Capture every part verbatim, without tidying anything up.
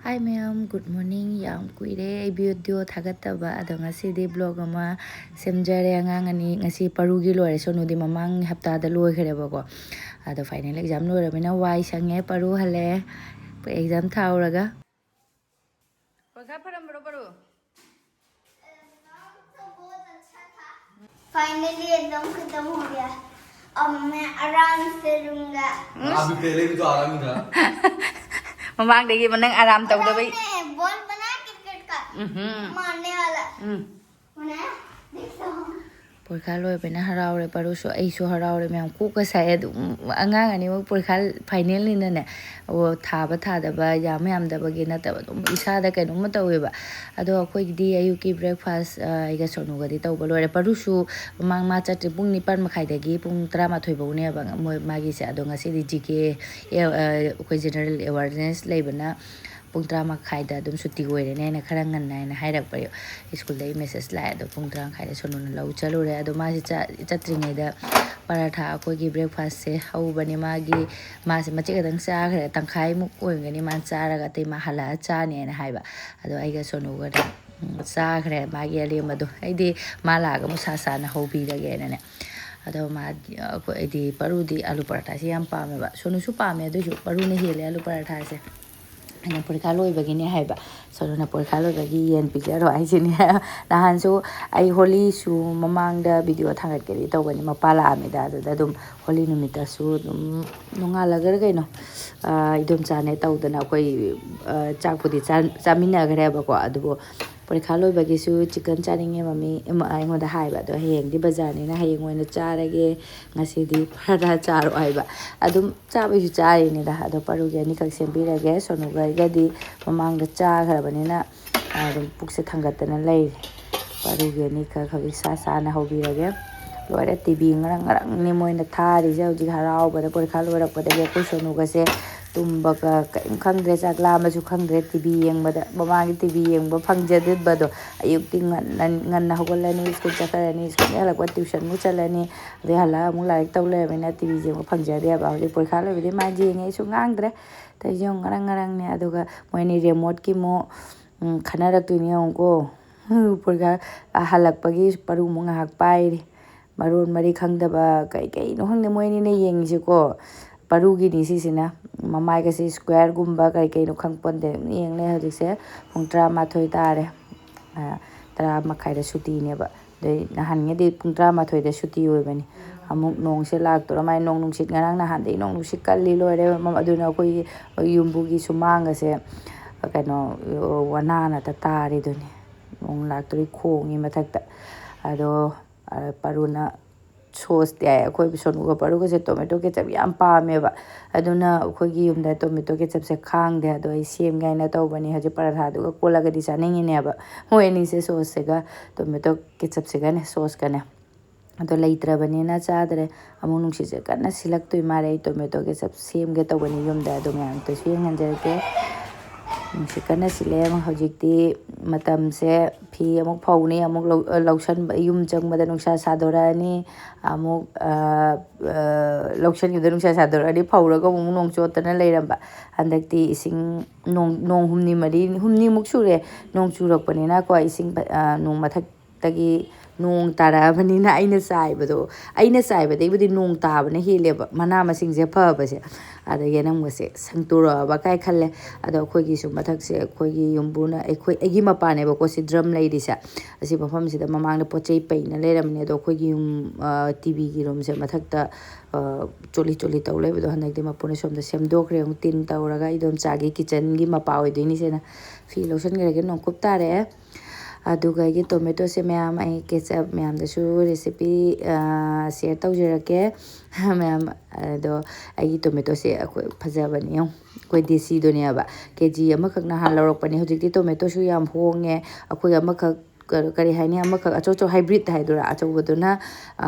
Hi ꯃꯌꯥꯝ, good morning꯫ ꯌꯥꯝ ꯀꯨꯏꯔꯦ ꯑꯩ video ꯊꯥꯒꯠꯇꯕ, ꯑꯗꯣ ꯉꯁꯤꯗꯤ vlog ꯑꯃ ꯁꯦꯝꯖꯔꯦ꯫ ꯑꯉꯥꯡ ꯑꯅꯤ, ꯉꯁꯤ ꯄꯔꯨꯒꯤ ꯂꯣꯏꯔꯦ, ꯁꯣꯅꯨꯗꯤ ꯃꯃꯥꯡ ꯍꯞꯇꯥꯗ ꯂꯣꯏꯈ꯭ꯔꯦꯕꯀꯣ꯫ ꯑꯗꯣ final exam ꯂꯣꯏꯔꯕꯅꯤꯅ ꯋꯥꯏ ꯁꯪꯉꯦ, ꯄꯔꯨ ꯍꯜꯂꯛꯑꯦ exam ꯊꯥꯎꯔꯒ꯫ ꯄꯩꯈꯥ ꯐꯔꯝꯕ꯭ꯔꯣ ꯄꯔꯨ? फाइनली एकदम खत्म हो गया। अब मैं आराम से लूंगा। अभी पहले भी तो आराम ही था। ꯃꯃꯥꯡꯗꯒꯤ ꯅꯪ ꯑꯔꯥꯝ ꯇꯧꯗꯕꯩ꯫ मैंने बॉल बनाया क्रिकेट का, ꯎꯝꯍꯨꯝ꯫ मारने वाला। ꯎꯝ꯫ बनाया, देखता हूँ। ꯄꯣꯔꯤꯈꯥ ꯂꯣꯏꯕꯅ ꯍꯔꯥꯎꯔꯦ ꯄꯔꯨꯁꯨ, ꯑꯩꯁꯨ ꯍꯔꯥꯎꯔꯦ ꯃꯌꯥꯝ, ꯀꯣꯛꯀ ꯁꯥꯏ꯫ ꯑꯗꯨꯝ ꯑꯉꯥꯡ ꯑꯅꯤꯃꯛ ꯄꯣꯔꯤꯈꯥ ꯐꯥꯏꯅꯦꯜꯅꯤꯅꯅꯦ, ꯑꯣ, ꯊꯥꯕ ꯊꯥꯗꯕ, ꯌꯥꯝ ꯌꯥꯝꯗꯕꯒꯤ ꯅꯠꯇꯕ, ꯑꯗꯨꯝ ꯏꯁꯥꯗ ꯀꯩꯅꯣꯝꯃ ꯇꯧꯋꯦꯕ꯫ ꯑꯗꯣ ꯑꯩꯈꯣꯏꯒꯤꯗꯤ ꯑꯌꯨꯛꯀꯤ breakfast, ꯑ, ꯑꯩꯒ ꯁꯣꯅꯨꯒꯗꯤ ꯇꯧꯕ ꯂꯣꯏꯔꯦ꯫ ꯄꯔꯨꯁꯨ ꯃꯃꯥꯡ ꯃꯥ ꯆꯠꯇ꯭ꯔꯤ, ꯄꯨꯡ ꯅꯤꯄꯥꯟ ꯃꯈꯥꯏꯗꯒꯤ ꯄꯨꯡ ꯇꯔꯥꯃꯥꯊꯣꯏ ꯐꯥꯎꯅꯦꯕ ꯃꯣꯏ, ꯃꯥꯒꯤꯁꯦ꯫ ꯑꯗꯣ ꯉꯁꯤꯗꯤ G K, ꯑꯦ, ꯑ, ꯑꯩꯈꯣꯏ general awareness ꯂꯩꯕꯅ ꯄꯨꯡ ꯇꯔꯥ ꯃꯈꯥꯏꯗ ꯑꯗꯨꯝ ꯁꯨꯇꯤ ꯑꯣꯏꯔꯅꯤ ꯍꯥꯏꯅ ꯈꯔ ꯉꯟꯅ ꯍꯥꯏꯅ ꯍꯥꯏꯔꯛꯄ꯫ ꯁ꯭ꯀꯨꯜꯗꯒꯤ message ꯂꯥꯛꯑꯦ꯫ ꯑꯗꯣ ꯄꯨꯡ ꯇꯔꯥ ꯃꯈꯥꯏꯗ ꯁꯣꯅꯨꯅ ꯂꯧ ꯆꯠꯂꯨꯔꯦ꯫ ꯑꯗꯣ ꯃꯥꯁꯦ ꯆ-, ꯆꯠꯇ꯭ꯔꯤꯉꯩꯗ ꯄꯔꯥꯊꯥ, ꯑꯩꯈꯣꯏꯒꯤ breakfastꯁꯦ ꯍꯧꯕꯅꯦ꯫ ꯃꯥꯒꯤ, ꯃꯥꯁꯦ ꯃꯆꯦꯠ ꯈꯛꯇꯪ ꯆꯥꯈ꯭ꯔꯦ, ꯇꯪꯈꯥꯏꯃꯨꯛ ꯑꯣꯏꯔꯝꯒꯅꯤ ꯃꯥꯅ ꯆꯥꯔꯒ, ꯑꯇꯩ ꯃꯥ ꯍꯜꯂꯛꯑ ꯆꯥꯅꯤ ꯍꯥꯏꯅ ꯍꯥꯏꯕ꯫ ꯑꯗꯣ ꯑꯩꯒ ꯁꯣꯅꯨꯒꯅ, ꯎꯝ, ꯆꯥꯈ꯭ꯔꯦ ꯃꯥꯒꯤ ꯑꯔꯦꯝꯕꯗꯣ꯫ ꯑꯩꯗꯤ ꯃꯥ ꯂꯥꯛꯑꯒ ꯑꯃꯨꯛ ꯁꯥ ꯁꯥꯅ ꯍꯧꯕꯤꯔꯒꯦꯅꯅꯦ꯫ ꯑꯗꯣ ꯃꯥ, ꯑꯩꯈꯣꯏ, ꯑꯩꯗꯤ ꯄꯔꯨꯗꯤ ꯑꯥꯂꯨ ꯄꯔꯥꯊꯥꯁꯦ ꯌꯥꯝ ꯄꯥꯝꯃꯦꯕ꯫ ꯁꯣꯅꯨꯁꯨ ꯄꯥꯝꯃꯦ, ꯑꯗꯨꯏꯁꯨ ꯄꯔꯨꯅ ꯍꯦꯜꯂꯦ ꯑꯥꯂꯨ ꯄꯔꯥꯊꯥꯁꯦ꯫ ꯑꯩꯅ ꯄꯣꯔꯤꯈꯥ ꯂꯣꯏꯕꯒꯤꯅꯦ ꯍꯥꯏꯕ꯫ ꯁꯣꯅꯨꯅ ꯄꯣꯔꯤꯈꯥ ꯂꯣꯏꯕꯒꯤ ꯌꯦꯟ ꯄꯤꯖꯔꯣ ꯍꯥꯏꯁꯤꯅꯦ꯫ ꯅꯍꯥꯟꯁꯨ ꯑꯩ ꯍꯣꯂꯤꯁꯨ ꯃꯃꯥꯡꯗ video ꯊꯥꯡꯒꯠꯀꯦꯗꯤ ꯇꯧꯕꯅꯤ, ꯃꯄꯥ ꯂꯥꯛꯑꯝꯃꯤꯗ꯫ ꯑꯗꯨꯗ ꯑꯗꯨꯝ ꯍꯣꯂꯤ ꯅꯨꯃꯤꯠꯇꯁꯨ ꯑꯗꯨꯝ ꯅꯣꯡꯉꯥꯜꯂꯒꯔ ꯀꯩꯅꯣ, ꯑ, ꯏꯗꯣꯝꯆꯥꯅꯦ ꯇꯧꯗꯅ ꯑꯩꯈꯣꯏ, ꯑ, ꯆꯥꯛꯄꯨꯗꯤ ꯆꯥ-, ꯆꯥꯃꯤꯟꯅꯈ꯭ꯔꯦꯕꯀꯣ꯫ ꯑꯗꯨꯕꯨ ꯄꯣꯔꯤꯈꯥ ꯂꯣꯏꯕꯒꯤꯁꯨ chicken ꯆꯥꯅꯤꯡꯉꯦ ꯃꯝꯃꯤ, ꯏꯃꯥ ꯑꯩꯉꯣꯟꯗ ꯍꯥꯏꯕ꯫ ꯑꯗꯣ ꯍꯌꯦꯡꯗꯤ ꯕꯖꯥꯔꯅꯤꯅ ꯍꯌꯦꯡ ꯑꯣꯏꯅ ꯆꯥꯔꯒꯦ, ꯉꯁꯤꯗꯤ ꯄꯔꯥꯊꯥ ꯆꯥꯔꯣ ꯍꯥꯏꯕ꯫ ꯑꯗꯨꯝ ꯆꯥꯕꯩꯁꯨ ꯆꯥꯔꯤꯅꯤꯗ꯫ ꯑꯗꯣ ꯄꯔꯨꯒꯤ ꯑꯅꯤꯈꯛ ꯁꯦꯝꯕꯤꯔꯒꯦ꯫ ꯁꯣꯅꯨꯒ ꯑꯩꯒꯗꯤ ꯃꯃꯥꯡꯗ ꯆꯥꯈ꯭ꯔꯕꯅꯤꯅ ꯑꯗꯨꯝ ꯄꯨꯛꯁꯦ ꯊꯥꯡꯒꯠꯇꯅ ꯂꯩꯔꯦ꯫ ꯄꯔꯨꯒꯤ ꯑꯅꯤꯈꯛ ꯍꯧꯖꯤꯛ ꯁꯥ ꯁꯥꯅ ꯍꯧꯕꯤꯔꯒꯦ꯫ ꯂꯣꯏꯔꯦ, TV ꯉꯔꯪ ꯉꯔꯪꯅꯤ ꯃꯣꯏꯅ ꯊꯥꯔꯤꯁꯦ ꯍꯧꯖꯤꯛ ꯍꯔꯥꯎꯕꯗ꯫ ꯄꯣꯔꯤꯈꯥ ꯂꯣꯏꯔꯛꯄꯗꯒꯤ ꯑꯩꯈꯣꯏ ꯁꯣꯅꯨꯒꯁꯦ ꯇꯨꯝꯕꯒ ꯀꯔꯤꯝ ꯈꯪꯗ꯭ꯔꯦ, ꯆꯥꯛ ꯂꯥꯝꯕꯁꯨ ꯈꯪꯗ꯭ꯔꯦ꯫ ꯇꯤ ꯚꯤ ꯌꯦꯡꯕꯗ, ꯃꯃꯥꯡꯒꯤ ꯇꯤ ꯚꯤ ꯌꯦꯡꯕ ꯐꯪꯖꯗꯕꯗꯣ, ꯑꯌꯨꯛꯇꯤ ꯉꯟꯅ, ꯉꯟꯅ ꯍꯧꯒꯠꯂꯅꯤ, ꯁ꯭ꯀꯨꯜ ꯆꯠꯈ꯭ꯔꯅꯤ, ꯁ꯭ꯀꯨꯜ ꯍꯜꯂꯛꯄ ꯇ꯭ꯌꯨꯁꯟꯃꯨꯛ ꯆꯠꯂꯅꯤ, ꯑꯗꯩ ꯍꯜꯂꯛꯑꯒ ꯑꯃꯨꯛ ꯂꯥꯏꯔꯤꯛ ꯇꯧ ꯂꯩꯔꯕꯅꯤꯅ ꯇꯤ ꯚꯤ ꯌꯦꯡꯕ ꯐꯪꯖꯗꯦꯕ꯫ ꯍꯧꯖꯤꯛ ꯄꯔꯤꯈꯥ ꯂꯣꯏꯕꯗꯩ ꯃꯥ ꯌꯦꯡꯉꯦ, ꯑꯩꯁꯨ ꯉꯥꯡꯗ꯭ꯔꯦ꯫ ꯇꯧꯔꯤꯁꯦ ꯌꯦꯡꯉꯨ, ꯉꯔꯪ ꯉꯔꯪꯅꯦ꯫ ꯑꯗꯨꯒ ꯃꯣꯏ ꯑꯅꯤ ꯔꯦꯃꯣꯠꯀꯤ ꯑꯃꯨꯛ, ꯎꯝ, ꯈꯟꯅꯔꯛꯇꯣꯏꯅꯦ ꯌꯦꯡꯉꯨꯀꯣ꯫ ꯄꯔꯤꯈꯥ ꯍꯜꯂꯛꯄꯒꯤ ꯄꯔꯨ ꯑꯃꯨꯛ ꯉꯥꯏꯍꯥꯛ ꯄꯥꯏꯔꯤ꯫ ꯃꯔꯣꯟ ꯃꯔꯤ ꯈꯪꯗꯕ ꯀꯩ ꯀꯩꯅꯣ ꯈꯪꯗꯦ ꯃꯣꯏ ꯑꯅꯤꯅ ꯌꯦꯡꯉꯤꯁꯦꯀꯣ꯫ ꯄꯔꯨꯒꯤꯅꯤ ꯁꯤꯁꯤꯅ꯫ ꯃꯃꯥꯏꯒꯁꯦ ꯁ꯭ꯀ꯭ꯋꯦꯔꯒꯨꯝꯕ ꯀꯩ ꯀꯩꯅꯣ ꯈꯪꯄꯣꯟꯇꯦ꯫ ꯑꯗꯨꯝ ꯌꯦꯡ ꯂꯩ꯫ ꯍꯧꯖꯤꯛꯁꯦ ꯄꯨꯡ ꯇꯔꯥꯃꯥꯊꯣꯏ ꯇꯥꯔꯦ꯫ ꯑ, ꯇꯔꯥ ꯃꯈꯥꯏꯗ ꯁꯨꯇꯤꯅꯦꯕ꯫ ꯑꯗꯩ ꯅꯍꯥꯟꯉꯩꯗꯤ ꯄꯨꯡ ꯇꯔꯥꯃꯥꯊꯣꯏꯗ ꯁꯨꯇꯤ ꯑꯣꯏꯕꯅꯤ꯫ ꯑꯃꯨꯛ ꯅꯣꯡꯁꯦ ꯂꯥꯛꯇꯣꯔ ꯃꯥꯏ꯫ ꯅꯣꯡ ꯅꯨꯡꯁꯤꯠ ꯉꯔꯥꯡ ꯅꯍꯥꯟꯗꯩ ꯅꯣꯡ ꯅꯨꯡꯁꯤꯠ ꯀꯜꯂꯤ ꯂꯣꯏꯔꯦ꯫ ꯃ-, ꯑꯗꯨꯅ ꯑꯩꯈꯣꯏꯒꯤ ꯌꯨꯝꯕꯨꯒꯤ ꯁꯨꯃꯥꯡꯒꯁꯦ ꯀꯩꯅꯣ, ꯋꯥꯅꯥꯅꯇ ꯇꯥꯔꯤꯗꯨꯅꯤ꯫ ꯅꯣꯡ ꯂꯥꯛꯇꯣꯔꯤ ꯈꯣꯡꯉꯤ ꯃꯊꯛꯇ꯫ ꯑꯗꯣ, ꯑ, ꯄꯔꯨꯅ ꯁꯣꯁꯇꯤ ꯍꯥꯏ꯫ ꯑꯩꯈꯣꯏ ꯁꯣꯅꯨꯒ ꯄꯔꯨꯒꯁꯦ ꯇꯣꯃꯦꯇꯣ ꯀꯦꯆꯞ ꯌꯥꯝ ꯄꯥꯝꯃꯦꯕ꯫ ꯑꯗꯨꯅ ꯑꯩꯈꯣꯏꯒꯤ ꯌꯨꯝꯗ ꯇꯣꯃꯦꯇꯣ ꯀꯦꯆꯞꯁꯦ ꯈꯥꯡꯗꯦ꯫ ꯑꯗꯣ ꯑꯩ ꯁꯦꯝꯒꯦ ꯍꯥꯏꯅ ꯇꯧꯕꯅꯤ꯫ ꯍꯧꯖꯤꯛ ꯄꯔꯥꯊꯥꯗꯨꯒ ꯀꯣꯠꯂꯒꯗꯤ ꯆꯥꯅꯤꯡꯉꯤꯅꯦꯕ꯫ ꯃꯣꯏ ꯑꯅꯤꯁꯦ ꯁꯣꯁꯁꯤꯒ ꯇꯣꯃꯦꯇꯣ ꯀꯦꯆꯞꯁꯤꯒꯅꯦ, ꯁꯣꯁꯀꯅꯦ꯫ ꯑꯗꯣ ꯂꯩꯇ꯭ꯔꯕꯅꯤꯅ ꯆꯥꯗ꯭ꯔꯦ꯫ ꯑꯃꯨꯛ ꯅꯨꯡꯁꯤꯠꯁꯦ ꯀꯟꯅ ꯁꯤꯜꯂꯛꯇꯣꯏ ꯃꯥꯜꯂꯦ꯫ ꯑꯩ ꯇꯣꯃꯦꯇꯣ ꯀꯦꯆꯞ ꯁꯦꯝꯒꯦ ꯇꯧꯕꯅꯤ ꯌꯨꯝꯗ꯫ ꯑꯗꯣ ꯃꯌꯥꯝꯗꯁꯨ ꯌꯦꯡꯍꯟꯖꯔꯛꯀꯦ꯫ ꯅꯨꯡꯁꯤꯠ ꯀꯟꯅ ꯁꯤꯜꯂꯦ꯫ ꯍꯧꯖꯤꯛꯇꯤ ꯃꯇꯝꯁꯦ ꯐꯤ ꯑꯃꯨꯛ ꯐꯧꯅꯤ, ꯑꯃꯨꯛ ꯂꯧ-, ꯂꯧꯁꯟꯕ, ꯌꯨꯝ ꯆꯪꯕꯗ ꯅꯨꯡꯁꯥ ꯁꯥꯗꯣꯔꯛꯑꯅꯤ, ꯑꯃꯨꯛ, ꯑ, ꯑ, ꯂꯧꯁꯟꯈꯤꯕꯗ ꯅꯨꯡꯁꯥ ꯁꯥꯗꯣꯔꯛꯑꯅꯤ, ꯐꯧꯔꯒ ꯑꯃꯨꯛ ꯅꯣꯡ ꯆꯣꯠꯇꯅ ꯂꯩꯔꯝꯕ꯫ ꯍꯟꯗꯛꯇꯤ ꯏꯁꯤꯡ ꯅꯣꯡ, ꯅꯣꯡ ꯍꯨꯝꯅꯤ ꯃꯔꯤ, ꯍꯨꯝꯅꯤꯃꯨꯛ ꯁꯨꯔꯦ ꯅꯣꯡ ꯆꯨꯔꯛꯄꯅꯤꯅꯀꯣ, ꯏꯁꯤꯡ ꯐ-, ꯑ, ꯅꯣꯡ ꯃꯊꯛ ꯇꯒꯤ ꯅꯣꯡ ꯇꯥꯔꯛꯑꯕꯅꯤꯅ ꯑꯩꯅ ꯆꯥꯏꯕꯗꯣ, ꯑꯩꯅ ꯆꯥꯏꯕꯗꯩꯕꯨꯗꯤ ꯅꯣꯡ ꯇꯥꯕꯅ ꯍꯦꯜꯂꯦꯕ ꯃꯅꯥ ꯃꯁꯤꯡꯁꯦ ꯐꯕꯁꯦ꯫ ꯑꯗ ꯌꯦꯅꯝꯒꯁꯦ ꯁꯪꯇꯣꯔꯛꯑꯕ ꯀꯥꯏ ꯈꯜꯂꯦ꯫ ꯑꯗꯣ ꯑꯩꯈꯣꯏꯒꯤꯁꯨ ꯃꯊꯛꯁꯦ ꯑꯩꯈꯣꯏꯒꯤ ꯌꯨꯝꯕꯨꯅ, ꯑꯩꯈꯣꯏ, ꯑꯩꯒꯤ ꯃꯄꯥꯅꯦꯕꯀꯣ ꯁꯤ ꯗ꯭ꯔꯝ ꯂꯩꯔꯤꯁꯦ꯫ ꯑꯁꯤ ꯃꯐꯝꯁꯤꯗ ꯃꯃꯥꯡꯗ ꯄꯣꯠ ꯆꯩ ꯄꯩꯅ ꯂꯩꯔꯝꯕꯅꯦ꯫ ꯑꯗꯣ ꯑꯩꯈꯣꯏꯒꯤ ꯌꯨꯝ, ꯑ, ꯇꯤ ꯚꯤꯒꯤ ꯔꯨꯝꯁꯦ ꯃꯊꯛꯇ, ꯑ, ꯆꯣꯠꯂꯤ ꯆꯣꯠꯂꯤ ꯇꯧ ꯂꯩꯕꯗꯣ ꯍꯟꯗꯛꯇꯤ ꯃꯄꯨꯅ ꯁꯣꯝꯗ ꯁꯦꯝꯗꯣꯛꯈ꯭ꯔꯦ꯫ ꯑꯃꯨꯛ ꯇꯤꯟ ꯇꯧꯔꯒ ꯏꯗꯣꯝꯆꯥꯒꯤ ꯀꯤꯠꯆꯟꯒꯤ ꯃꯄꯥ ꯑꯣꯏꯗꯣꯏꯅꯤ ꯁꯤꯅ꯫ ꯐꯤ ꯂꯧꯁꯟꯈ꯭ꯔꯒꯦ, ꯅꯣꯡ ꯀꯨꯞ ꯇꯥꯔꯛꯑꯦ꯫ ꯑꯗꯨꯒ ꯑꯩꯒꯤ ꯇꯣꯃꯦꯇꯣꯁꯦ ꯃꯌꯥꯝ ꯑꯩ ꯀꯦꯆꯞ ꯃꯌꯥꯝꯗꯁꯨ ꯔꯦꯁꯤꯄꯤ, ꯑ, ꯁꯤꯌꯔ ꯇꯧꯖꯔꯛꯀꯦ꯫ ꯃꯌꯥꯝ, ꯑꯗꯣ ꯑꯩꯒꯤ ꯇꯣꯃꯦꯇꯣꯁꯦ ꯑꯩꯈꯣꯏ ꯐꯖꯕꯅꯤ ꯌꯦꯡꯉꯨ꯫ ꯑꯩꯈꯣꯏ ꯗꯦꯁꯤꯗꯨꯅꯦꯕ꯫ ꯀꯦ ꯖꯤ ꯑꯃꯈꯛ ꯅꯍꯥꯟ ꯂꯧꯔꯛꯄꯅꯦ꯫ ꯍꯧꯖꯤꯛꯇꯤ ꯇꯣꯃꯦꯇꯣꯁꯨ ꯌꯥꯝ ꯍꯣꯡꯉꯦ꯫ ꯑꯩꯈꯣꯏ ꯑꯃꯈꯛ ꯀ- ꯀꯔꯤ ꯍꯥꯏꯅꯤ, ꯑꯃꯈꯛ ꯑꯆꯧ ꯑꯆꯧ ꯍꯥꯏꯕ꯭ꯔꯤꯠ ꯍꯥꯏꯗꯣꯏꯔꯥ, ꯑꯆꯧꯕꯗꯨꯅ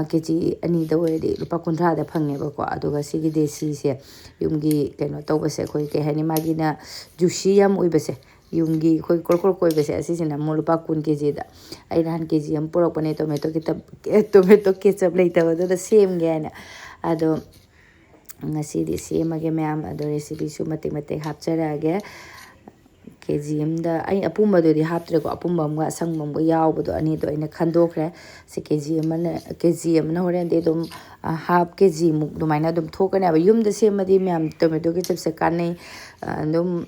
ꯀꯦ ꯖꯤ ꯑꯅꯤꯗ ꯑꯣꯏꯔꯗꯤ ꯂꯨꯄꯥ ꯀꯨꯟꯊ꯭ꯔꯥꯗ ꯐꯪꯉꯦꯕꯀꯣ꯫ ꯑꯗꯨꯒ ꯁꯤꯒꯤ ꯗꯦꯁꯤꯁꯦ ꯌꯨꯝꯒꯤ ꯀꯩꯅꯣ ꯇꯧꯕꯁꯦ, ꯑꯩꯈꯣꯏ ꯀꯩ ꯍꯥꯏꯅꯤ, ꯃꯥꯒꯤꯅ ꯖꯨꯁꯤ ꯌꯥꯝ ꯑꯣꯏꯕꯁꯦ, ꯌꯨꯝꯒꯤ ꯑꯩꯈꯣꯏ ꯀ꯭ꯔꯣꯛ ꯀ꯭ꯔꯣꯛ ꯀꯣꯏꯕꯁꯦ, ꯑꯁꯤꯁꯤꯅ ꯑꯃꯨꯛ ꯂꯨꯄꯥ ꯀꯨꯟ ꯀꯦ ꯖꯤꯗ꯫ ꯑꯩ ꯅꯍꯥꯟ ꯀꯦ ꯖꯤ ꯑꯃ ꯄꯨꯔꯛꯄꯅꯦ, ꯇꯣꯃꯦꯇꯣ ꯈꯤꯇꯪ, ꯇꯣꯃꯦꯇꯣ ꯀꯦꯆꯞ ꯂꯩꯇꯕꯗꯨꯗ ꯁꯦꯝꯒꯦ ꯍꯥꯏꯅ꯫ ꯑꯗꯣ ꯉꯁꯤꯗꯤ ꯁꯦꯝꯃꯒꯦ ꯃꯌꯥꯝ꯫ ꯑꯗꯣ ꯔꯦꯁꯤꯄꯤꯁꯨ ꯃꯇꯦꯛ ꯃꯇꯦꯛ ꯍꯥꯞꯆꯔꯛꯑꯒꯦ꯫ ꯀꯦ ꯖꯤ ꯑꯃꯗ ꯑꯩ ꯑꯄꯨꯝꯕꯗꯨꯗꯤ ꯍꯥꯞꯇ꯭ꯔꯦꯀꯣ, ꯑꯄꯨꯝꯕ ꯑꯃꯒ ꯑꯁꯪꯕ ꯑꯃꯒ ꯌꯥꯎꯕꯗꯣ, ꯑꯅꯤꯗꯣ ꯑꯩꯅ ꯈꯟꯗꯣꯛꯈ꯭ꯔꯦ꯫ ꯁꯤ ꯀꯦ ꯖꯤ ꯑꯃꯅ, ꯀꯦ ꯖꯤ ꯑꯃꯅ ꯍꯣꯔꯦꯟꯗꯤ ꯑꯗꯨꯝ, ꯑ, ꯍꯥꯐ ꯀꯦ ꯖꯤꯃꯨꯛ ꯑꯗꯨꯃꯥꯏꯅ ꯑꯗꯨꯝ ꯊꯣꯛꯀꯅꯦꯕ꯫ ꯌꯨꯝꯗ ꯁꯦꯝꯃꯗꯤ ꯃꯌꯥꯝ ꯇꯣꯃꯦꯇꯣ ꯀꯦꯆꯞꯁꯦ ꯀꯥꯟꯅꯩ꯫ ꯑ, ꯑꯗꯨꯝ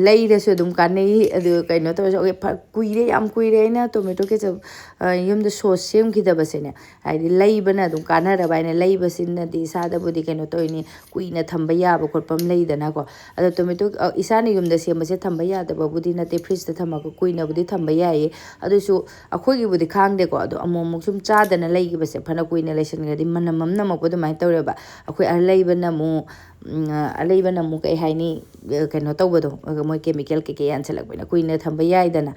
ꯂꯩꯔꯁꯨ ꯑꯗꯨꯝ ꯀꯥꯟꯅꯩ꯫ ꯑꯗꯨ ꯀꯩꯅꯣ ꯇꯧꯔꯁꯨ, ꯑꯩꯈꯣꯏ ꯐ-, ꯀꯨꯏꯔꯦ, ꯌꯥꯝ ꯀꯨꯏꯔꯦ ꯑꯩꯅ ꯇꯣꯃꯦꯇꯣ ꯀꯦꯆꯞ, ꯑ, ꯌꯨꯝꯗ ꯁꯣꯁ ꯁꯦꯝꯈꯤꯗꯕꯁꯦꯅꯦ꯫ ꯍꯥꯏꯗꯤ ꯂꯩꯕꯅ ꯑꯗꯨꯝ ꯀꯥꯟꯅꯔꯕ ꯍꯥꯏꯅ, ꯂꯩꯕꯁꯤꯅꯗꯤ ꯏꯁꯥꯗꯕꯨꯗꯤ ꯀꯩꯅꯣ ꯇꯧꯔꯤꯅꯤ, ꯀꯨꯏꯅ ꯊꯝꯕ ꯌꯥꯕ ꯈꯣꯠꯄ ꯑꯃ ꯂꯩꯗꯅꯀꯣ꯫ ꯑꯗꯣ ꯇꯣꯃꯦꯇꯣ, ꯑ, ꯏꯁꯥꯅ ꯌꯨꯝꯗ ꯁꯦꯝꯕꯁꯦ ꯊꯝꯕ ꯌꯥꯗꯕꯕꯨꯗꯤ ꯅꯠꯇꯦ, ꯐ꯭ꯔꯤꯖꯇ ꯊꯝꯃꯒ ꯀꯨꯏꯅꯕꯨꯗꯤ ꯊꯝꯕ ꯌꯥꯏꯌꯦ꯫ ꯑꯗꯨꯁꯨ ꯑꯩꯈꯣꯏꯒꯤꯕꯨꯗꯤ ꯈꯥꯡꯗꯦꯀꯣ, ꯑꯗꯣ ꯑꯃꯨꯛ ꯑꯃꯨꯛ ꯁꯨꯝ ꯆꯥꯗꯅ ꯂꯩꯈꯤꯕꯁꯦ, ꯐꯅ ꯀꯨꯏꯅ ꯂꯩꯁꯟꯈ꯭ꯔꯗꯤ ꯃꯅꯝ ꯑꯃ ꯅꯝꯃꯛꯄ ꯑꯗꯨꯃꯥꯏꯅ ꯇꯧꯔꯦꯕ꯫ ꯑꯩꯈꯣꯏ ꯑꯂꯩꯕꯅ ꯑꯃꯨꯛ, ꯎꯝ, ꯑ, ꯑꯂꯩꯕꯅ ꯑꯃꯨꯛ ꯀꯩ ꯍꯥꯏꯅꯤ, ꯑ, ꯀꯩꯅꯣ ꯇꯧꯕꯗꯣ, ꯑ, ꯃꯣꯏ ꯀꯦꯃꯤꯀꯦꯜ ꯀꯩꯀꯩ ꯌꯥꯟꯁꯜꯂꯛꯄꯅꯤꯅ ꯀꯨꯏꯅ ꯊꯝꯕ ꯌꯥꯏꯗꯅ꯫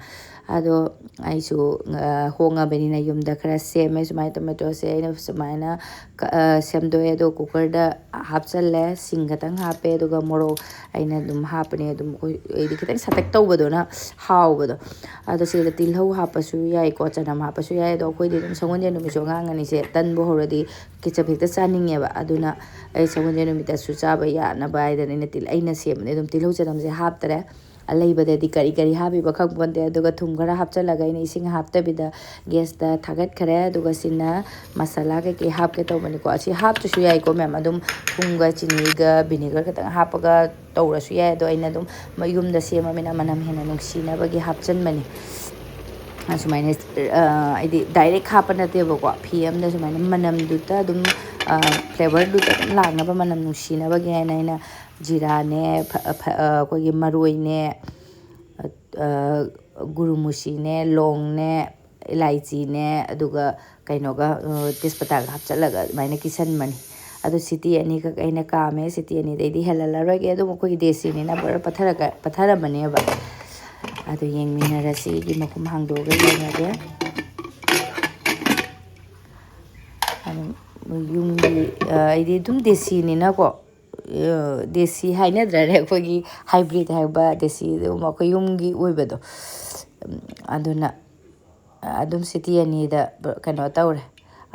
ꯑꯗꯣ ꯑꯩꯁꯨ, ꯑ, ꯍꯣꯡꯉꯕꯅꯤꯅ ꯌꯨꯝꯗ ꯈꯔ ꯁꯦꯝꯃꯦ꯫ ꯁꯨꯃꯥꯏꯅ ꯇꯣꯃꯦꯇꯣꯁꯦ ꯑꯩꯅ ꯁꯨꯃꯥꯏꯅ ꯀ-, ꯑ, ꯁꯦꯝꯗꯣꯛꯑꯦ꯫ ꯑꯗꯣ ꯀꯨꯀꯔꯗ ꯍꯥꯞꯆꯜꯂꯦ, ꯁꯤꯡ ꯈꯛꯇꯪ ꯍꯥꯞꯄꯦ, ꯑꯗꯨꯒ ꯃꯣꯔꯣꯛ ꯑꯩꯅ ꯑꯗꯨꯝ ꯍꯥꯞꯄꯅꯦ꯫ ꯑꯗꯨꯝ ꯑꯩꯈꯣꯏ, ꯑꯩꯗꯤ ꯈꯤꯇꯪ ꯁꯥꯇꯛ ꯇꯧꯕꯗꯨꯅ ꯍꯥꯎꯕꯗꯣ꯫ ꯑꯗꯣ ꯁꯤꯗ ꯇꯤꯜꯍꯧ ꯍꯥꯞꯄꯁꯨ ꯌꯥꯏꯀꯣ, ꯆꯅꯝ ꯍꯥꯞꯄꯁꯨ ꯌꯥꯏ꯫ ꯑꯗꯣ ꯑꯩꯈꯣꯏꯗꯤ ꯑꯗꯨꯝ ꯁꯒꯣꯜꯁꯦꯟ ꯅꯨꯃꯤꯠꯁꯨ ꯑꯉꯥꯡ ꯑꯅꯤꯁꯦ ꯇꯟꯕꯨ ꯍꯧꯔꯗꯤ ꯀꯦꯆꯞ ꯍꯦꯛꯇ ꯆꯥꯅꯤꯡꯉꯦꯕ꯫ ꯑꯗꯨꯅ ꯑꯩ ꯁꯒꯣꯜꯁꯦꯟ ꯅꯨꯃꯤꯠꯇꯁꯨ ꯆꯥꯕ ꯌꯥꯅꯕ ꯍꯥꯏꯗꯅ ꯑꯩꯅ ꯇꯤꯜ-, ꯑꯩꯅ ꯁꯦꯝꯕꯅꯦ꯫ ꯑꯗꯨꯝ ꯇꯤꯜꯍꯧ ꯆꯅꯝꯁꯦ ꯍꯥꯞꯇ꯭ꯔꯦ꯫ ꯑꯂꯩꯕꯗꯗꯤ ꯀꯔꯤ ꯀꯔꯤ ꯍꯥꯞꯄꯤꯕ ꯈꯪꯄꯣꯟꯇꯦ꯫ ꯑꯗꯨꯒ ꯊꯨꯝ ꯈꯔ ꯍꯥꯞꯆꯜꯂꯒ ꯑꯩꯅ ꯏꯁꯤꯡ ꯍꯥꯞꯇꯕꯤꯗ ꯒ꯭ꯌꯥꯁꯇ ꯊꯥꯒꯠꯈ꯭ꯔꯦ꯫ ꯑꯗꯨꯒ ꯁꯤꯅ ꯃꯁꯥꯂꯥ ꯀꯩꯀꯩ ꯍꯥꯞꯀꯦ ꯇꯧꯕꯅꯤꯀꯣ꯫ ꯑꯁꯤ ꯍꯥꯞꯇ꯭ꯔꯁꯨ ꯌꯥꯏꯀꯣ ꯃꯌꯥꯝ, ꯑꯗꯨꯝ ꯊꯨꯝꯒ ꯆꯤꯅꯤꯒ ꯚꯤꯅꯦꯒꯔ ꯈꯛꯇꯪ ꯍꯥꯞꯄꯒ ꯇꯧꯔꯁꯨ ꯌꯥꯏ꯫ ꯑꯗꯣ ꯑꯩꯅ ꯑꯗꯨꯝ ꯃ-, ꯌꯨꯝꯗ ꯁꯦꯝꯃꯃꯤꯅ ꯃꯅꯝ ꯍꯦꯟꯅ ꯅꯨꯡꯁꯤꯅꯕꯒꯤ ꯍꯥꯞꯆꯟꯕꯅꯤ꯫ ꯑꯁꯨꯃꯥꯏꯅ, ꯑ, ꯍꯥꯏꯗꯤ ꯗꯥꯏꯔꯦꯛ ꯍꯥꯞꯄ ꯅꯠꯇꯦꯕꯀꯣ, ꯐꯤ ꯑꯃꯗ ꯁꯨꯃꯥꯏꯅ ꯃꯅꯝꯗꯨꯗ ꯑꯗꯨꯝ, ꯑ, ꯐ꯭ꯂꯦꯕꯔꯗꯨꯗ ꯑꯗꯨꯝ ꯂꯥꯛꯅꯕ, ꯃꯅꯝ ꯅꯨꯡꯁꯤꯅꯕꯒꯤ ꯍꯥꯏꯅ ꯑꯩꯅ ꯖꯤꯔꯥꯅꯦ, ꯐ-, ꯐ-, ꯑ, ꯑꯩꯈꯣꯏꯒꯤ ꯃꯔꯣꯏꯅꯦ, ꯑ, ꯒꯨꯔꯨꯃꯨꯁꯤꯅꯦ, ꯂꯣꯡꯅꯦ, ꯏꯂꯥꯏꯆꯤꯅꯦ, ꯑꯗꯨꯒ ꯀꯩꯅꯣꯒ, ꯑ, ꯇꯦꯖꯄꯇꯥꯒ ꯍꯥꯞꯆꯤꯜꯂꯒ ꯑꯗꯨꯃꯥꯏꯅ ꯀꯤꯁꯟꯕꯅꯤ꯫ ꯑꯗꯣ ꯁꯤꯇꯤ ꯑꯅꯤꯈꯛ ꯑꯩꯅ ꯀꯥꯝꯃꯦ꯫ ꯁꯤꯇꯤ ꯑꯅꯤꯗꯩꯗꯤ ꯍꯦꯜꯍꯜꯂꯔꯣꯏꯒꯦ꯫ ꯑꯗꯨꯝ ꯑꯩꯈꯣꯏꯒꯤ ꯗꯦꯁꯤꯅꯤꯅ ꯕꯔ ꯄꯠꯊꯔꯒ, ꯄꯠꯊꯔꯝꯃꯅꯦꯕ꯫ ꯑꯗꯨ ꯌꯦꯡꯃꯤꯟꯅꯔꯁꯤ꯫ ꯑꯩꯒꯤ ꯃꯈꯨꯝ ꯍꯥꯡꯗꯣꯛꯑꯒ ꯌꯦꯡꯉꯒꯦ꯫ ꯑꯗꯨꯝ ꯌꯨꯝꯒꯤ, ꯑ, ꯑꯩꯗꯤ ꯑꯗꯨꯝ ꯗꯦꯁꯤꯅꯤꯅꯀꯣ, ꯑ, ꯗꯦꯁꯤ ꯍꯥꯏꯅꯗ꯭ꯔꯅꯦ, ꯑꯩꯈꯣꯏꯒꯤ ꯍꯥꯏꯕ꯭ꯔꯤꯠ ꯍꯥꯏꯕ ꯗꯦꯁꯤ ꯑꯗꯨꯝ ꯑꯩꯈꯣꯏ ꯌꯨꯝꯒꯤ ꯑꯣꯏꯕꯗꯣ꯫ ꯎꯝ, ꯑꯗꯨꯅ ꯑꯗꯨꯝ ꯁꯤꯇꯤ ꯑꯅꯤꯗ ꯀꯩꯅꯣ ꯇꯧꯔꯦ꯫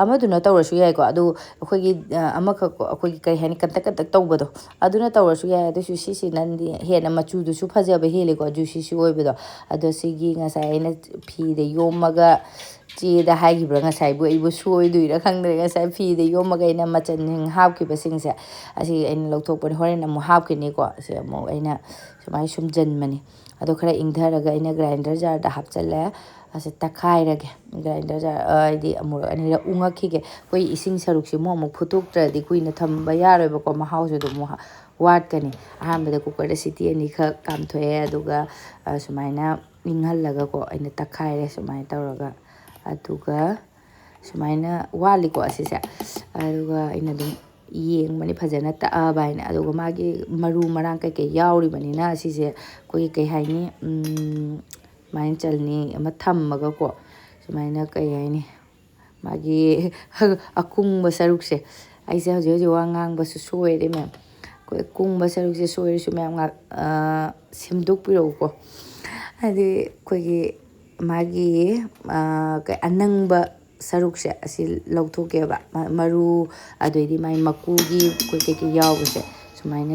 ꯑꯃꯗꯨꯅ ꯇꯧꯔꯁꯨ ꯌꯥꯏꯀꯣ, ꯑꯗꯨ ꯑꯩꯈꯣꯏꯒꯤ, ꯑ, ꯑꯃꯈꯛ ꯑꯩꯈꯣꯏꯒꯤ ꯀꯩ ꯍꯥꯏꯅꯤ, ꯀꯟꯇꯛ ꯀꯟꯇꯛ ꯇꯧꯕꯗꯣ, ꯑꯗꯨꯅ ꯇꯧꯔꯁꯨ ꯌꯥꯏ꯫ ꯑꯗꯨꯁꯨ ꯁꯤꯁꯤꯅꯗꯤ ꯍꯦꯟꯅ ꯃꯆꯨꯗꯨꯁꯨ ꯐꯖꯕ ꯍꯦꯜꯂꯤꯀꯣ, ꯖꯨꯁꯤꯁꯨ ꯑꯣꯏꯕꯗꯣ꯫ ꯑꯗꯣ ꯁꯤꯒꯤ ꯉꯁꯥꯏ ꯑꯩꯅ ꯐꯤꯗ ꯌꯣꯝꯃꯒ, ꯆꯦꯗ ꯍꯥꯏꯈꯤꯕ꯭ꯔꯥ ꯉꯁꯥꯏꯕꯨ, ꯑꯩꯕꯨ ꯁꯣꯏꯗꯣꯏꯔꯥ ꯈꯪꯗ꯭ꯔꯦ꯫ ꯉꯁꯥꯏ ꯐꯤꯗ ꯌꯣꯝꯃꯒ ꯑꯩꯅ ꯃꯆꯟꯁꯤꯡ ꯍꯥꯞꯈꯤꯕꯁꯤꯡꯁꯦ, ꯑꯁꯤ ꯑꯩꯅ ꯂꯧꯊꯣꯛꯄꯅꯤ, ꯍꯣꯔꯦꯟ ꯑꯃꯨꯛ ꯍꯥꯞꯈꯤꯅꯤꯀꯣ꯫ ꯑꯁꯤ ꯑꯃꯨꯛ ꯑꯩꯅ ꯁꯨꯃꯥꯏꯅ ꯁꯨꯝꯖꯟꯕꯅꯤ꯫ ꯑꯗꯣ ꯈꯔ ꯏꯪꯊꯔꯒ ꯑꯩꯅ ꯒ꯭ꯔꯥꯏꯟꯗꯔ ꯖꯥꯔꯗ ꯍꯥꯞꯆꯜꯂꯦ꯫ ꯑꯁꯤ ꯇꯛꯈꯥꯏꯔꯒꯦ꯫ ꯒ꯭ꯔꯥꯏꯟꯗꯔ ꯖꯥꯔ, ꯑ, ꯍꯥꯏꯗꯤ ꯑꯃꯨꯔꯛ ꯑꯅꯤꯔꯛ ꯎꯪꯉꯛꯈꯤꯒꯦ꯫ ꯑꯩꯈꯣꯏ ꯏꯁꯤꯡ ꯁꯔꯨꯛꯁꯤꯃꯨꯛ ꯑꯃꯨꯛ ꯐꯨꯠꯇꯣꯛꯇ꯭ꯔꯗꯤ ꯀꯨꯏꯅ ꯊꯝꯕ ꯌꯥꯔꯣꯏꯕꯀꯣ, ꯃꯍꯥꯎꯁꯨ ꯑꯗꯨꯝ ꯋꯥ-, ꯋꯥꯠꯀꯅꯤ꯫ ꯑꯍꯥꯟꯕꯗ ꯀꯨꯀꯔꯗ ꯁꯤꯇꯤ ꯑꯅꯤꯈꯛ ꯀꯥꯝꯊꯣꯛꯑꯦ, ꯑꯗꯨꯒ, ꯑ, ꯁꯨꯃꯥꯏꯅ ꯏꯪꯍꯜꯂꯒꯀꯣ, ꯑꯩꯅ ꯇꯛꯈꯥꯏꯔꯦ ꯁꯨꯃꯥꯏꯅ ꯇꯧꯔꯒ꯫ ꯑꯗꯨꯒ ꯁꯨꯃꯥꯏꯅ ꯋꯥꯠꯂꯤꯀꯣ ꯑꯁꯤꯁꯦ꯫ ꯑꯗꯨꯒ ꯑꯩꯅ ꯑꯗꯨꯝ ꯌꯦꯡꯕꯅꯤ ꯐꯖꯅ ꯇꯛꯑꯕ ꯍꯥꯏꯅ꯫ ꯑꯗꯨꯒ ꯃꯥꯒꯤ ꯃꯔꯨ ꯃꯔꯥꯡ ꯀꯩꯀꯩ ꯌꯥꯎꯔꯤꯕꯅꯤꯅ, ꯑꯁꯤꯁꯦ ꯑꯩꯈꯣꯏꯒꯤ ꯀꯩ ꯍꯥꯏꯅꯤ, ꯎꯝ, ꯁꯨꯃꯥꯏꯅ ꯆꯜꯅꯤ ꯑꯃ ꯊꯝꯃꯒꯀꯣ, ꯁꯨꯃꯥꯏꯅ ꯀꯩ ꯍꯥꯏꯅꯤ, ꯃꯥꯒꯤ ꯑꯀꯨꯡꯕ ꯁꯔꯨꯛꯁꯦ, ꯑꯩꯁꯦ ꯍꯧꯖꯤꯛ ꯍꯧꯖꯤꯛ ꯋꯥ ꯉꯥꯡꯕꯁꯨ ꯁꯣꯏꯔꯦ ꯃꯌꯥꯝ꯫ ꯑꯩꯈꯣꯏ ꯑꯀꯨꯡꯕ ꯁꯔꯨꯛꯁꯦ ꯁꯣꯏꯔꯁꯨ ꯃꯌꯥꯝ ꯉꯥꯛ-, ꯑ, ꯁꯦꯝꯗꯣꯛꯄꯤꯔꯛꯎꯀꯣ꯫ ꯍꯥꯏꯗꯤ ꯑꯩꯈꯣꯏꯒꯤ ꯃꯥꯒꯤ, ꯑ, ꯀꯩ, ꯑꯅꯪꯕ ꯁꯔꯨꯛꯁꯦ ꯑꯁꯤ ꯂꯧꯊꯣꯛꯀꯦꯕ꯫ ꯃ-, ꯃꯔꯨ, ꯑꯗꯩꯗꯤ ꯃꯥꯏ ꯃꯀꯨꯒꯤ ꯑꯩꯈꯣꯏ ꯀꯩꯀꯩ ꯌꯥꯎꯕꯁꯦ ꯁꯨꯃꯥꯏꯅ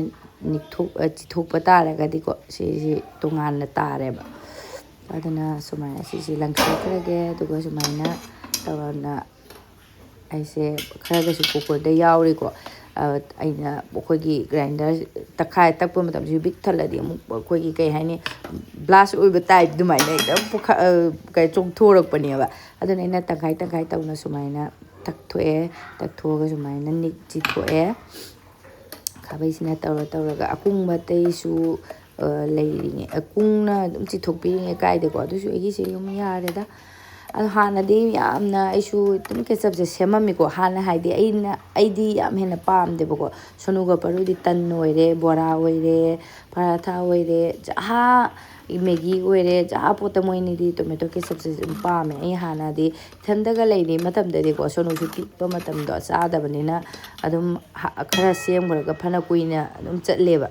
ꯅꯤꯛꯊꯣꯛ-, ꯑ, ꯆꯤꯊꯣꯛꯄ ꯇꯥꯔꯒꯗꯤꯀꯣ, ꯁꯤꯁꯤ ꯇꯣꯉꯥꯟꯅ ꯇꯥꯔꯦꯕ꯫ ꯑꯗꯨꯅ ꯁꯨꯃꯥꯏꯅ ꯁꯤꯁꯤ ꯂꯪꯊꯣꯛꯈ꯭ꯔꯒꯦ꯫ ꯑꯗꯨꯒ ꯁꯨꯃꯥꯏꯅ ꯇꯧꯔꯅ ꯑꯩꯁꯦ ꯈꯔꯒꯁꯨ ꯀꯣꯀꯣꯗ ꯌꯥꯎꯔꯤꯀꯣ꯫ ꯑ, ꯑꯩꯅ ꯑꯩꯈꯣꯏꯒꯤ ꯒ꯭ꯔꯥꯏꯟꯗꯔ ꯇꯛꯈꯥꯏ ꯇꯛꯄ ꯃꯇꯝꯁꯤ ꯕꯤꯛ ꯊꯜꯂꯗꯤ ꯑꯃꯨꯛ ꯑꯩꯈꯣꯏꯒꯤ ꯀꯩ ꯍꯥꯏꯅꯤ, ꯕ꯭ꯂꯥꯁ ꯑꯣꯏꯕ ꯇꯥꯏꯞ ꯑꯗꯨꯃꯥꯏꯅ ꯍꯦꯛꯇ ꯄꯨꯈꯠ-, ꯑ, ꯀꯩ, ꯆꯣꯡꯊꯣꯔꯛꯄꯅꯦꯕ꯫ ꯑꯗꯨꯅ ꯑꯩꯅ ꯇꯪꯈꯥꯏ ꯇꯪꯈꯥꯏ ꯇꯧꯅ ꯁꯨꯃꯥꯏꯅ ꯇꯛꯊꯣꯛꯑꯦ꯫ ꯇꯛꯊꯣꯛꯑꯒ ꯁꯨꯃꯥꯏꯅ ꯅꯤꯛ ꯆꯤꯊꯣꯛꯑꯦ꯫ ꯈꯥꯕꯩꯁꯤꯅ ꯇꯧꯔ ꯇꯧꯔꯒ ꯑꯀꯨꯡꯕ ꯑꯇꯩꯁꯨ, ꯑ, ꯂꯩꯔꯤꯉꯩ, ꯑ, ꯀꯨꯡꯅ ꯑꯗꯨꯝ ꯆꯤꯊꯣꯛꯄꯤꯔꯤꯉꯩ ꯀꯥꯏꯗꯦꯀꯣ꯫ ꯑꯗꯨꯁꯨ ꯑꯩꯒꯤꯁꯦ ꯑꯗꯨꯝ ꯌꯥꯔꯦꯗ꯫ ꯑꯗꯣ ꯍꯥꯟꯅꯗꯤ ꯌꯥꯝꯅ ꯑꯩꯁꯨ ꯑꯗꯨꯝ ꯀꯦꯆꯞꯁꯦ ꯁꯦꯝꯃꯝꯃꯤꯀꯣ꯫ ꯍꯥꯟꯅ ꯍꯥꯏꯗꯤ ꯑꯩꯅ, ꯑꯩꯗꯤ ꯌꯥꯝ ꯍꯦꯟꯅ ꯄꯥꯝꯗꯦꯕꯀꯣ꯫ ꯁꯣꯅꯨꯒ ꯄꯔꯨꯗꯤ ꯇꯟ ꯑꯣꯏꯔꯦ, ꯕꯣꯔꯥ ꯑꯣꯏꯔꯦ, ꯄꯔꯥꯊꯥ ꯑꯣꯏꯔꯦ, ꯆꯥ-, ꯃꯦꯒꯤ ꯑꯣꯏꯔꯦ, ꯖꯥ ꯄꯣꯠꯇ ꯃꯣꯏ ꯑꯅꯤꯗꯤ ꯇꯣꯃꯦꯇꯣ ꯀꯦꯆꯞꯁꯦ ꯑꯗꯨꯝ ꯄꯥꯝꯃꯦ꯫ ꯑꯩ ꯍꯥꯟꯅꯗꯤ ꯏꯊꯟꯗꯒ ꯂꯩꯔꯤ ꯃꯇꯝꯗꯗꯤꯀꯣ, ꯁꯣꯅꯨꯁꯨ ꯄꯤꯛꯄ ꯃꯇꯝꯗꯣ ꯆꯥꯗꯕꯅꯤꯅ ꯑꯗꯨꯝ ꯍ-, ꯈꯔ ꯁꯦꯝꯈ꯭ꯔꯒ ꯐꯅ ꯀꯨꯏꯅ ꯑꯗꯨꯝ ꯆꯠꯂꯦꯕ꯫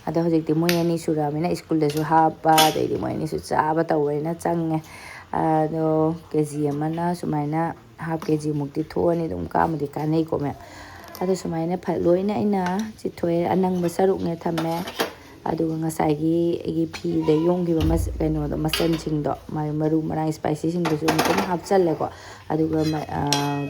ꯑꯗꯣ ꯍꯧꯖꯤꯛꯇꯤ ꯃꯣꯏ ꯑꯅꯤ ꯁꯨꯔꯛꯑꯃꯤꯅ ꯁ꯭ꯀꯨꯜꯗꯁꯨ ꯍꯥꯞꯄ, ꯑꯗꯩꯗꯤ ꯃꯣꯏ ꯑꯅꯤꯁꯨ ꯆꯥꯕ ꯇꯧꯕꯅꯤꯅ ꯆꯪꯉꯦ꯫ ꯑꯗꯣ ꯀꯦ ꯖꯤ ꯑꯃꯅ ꯁꯨꯃꯥꯏꯅ ꯍꯥꯐ ꯀꯦ ꯖꯤꯃꯨꯛꯇꯤ ꯊꯣꯛꯑꯅꯤ, ꯑꯗꯨꯝ ꯀꯥꯃꯗꯤ ꯀꯥꯟꯅꯩꯀꯣ ꯃꯌꯥꯝ꯫ ꯑꯗꯣ ꯁꯨꯃꯥꯏꯅ ꯐ-, ꯂꯣꯏꯅ ꯑꯩꯅ ꯆꯤꯊꯣꯛꯑꯦ, ꯑꯅꯪꯕ ꯁꯔꯨꯛꯅꯦ ꯊꯝꯃꯦ꯫ ꯑꯗꯨꯒ ꯉꯁꯥꯏꯒꯤ ꯑꯩꯒꯤ ꯐꯤꯗ ꯌꯣꯝꯈꯤꯕ ꯃꯆ-, ꯀꯩꯅꯣꯗꯣ, ꯃꯆꯜꯁꯤꯡꯗꯣ, ꯃꯥꯒꯤ ꯃꯔꯨ ꯃꯔꯥꯡ, ꯁ꯭ꯄꯥꯏꯁꯤꯁꯤꯡꯗꯨꯁꯨ ꯑꯗꯨꯝ ꯍꯥꯞꯆꯜꯂꯦꯀꯣ꯫ ꯑꯗꯨꯒ ꯃ-, ꯑ,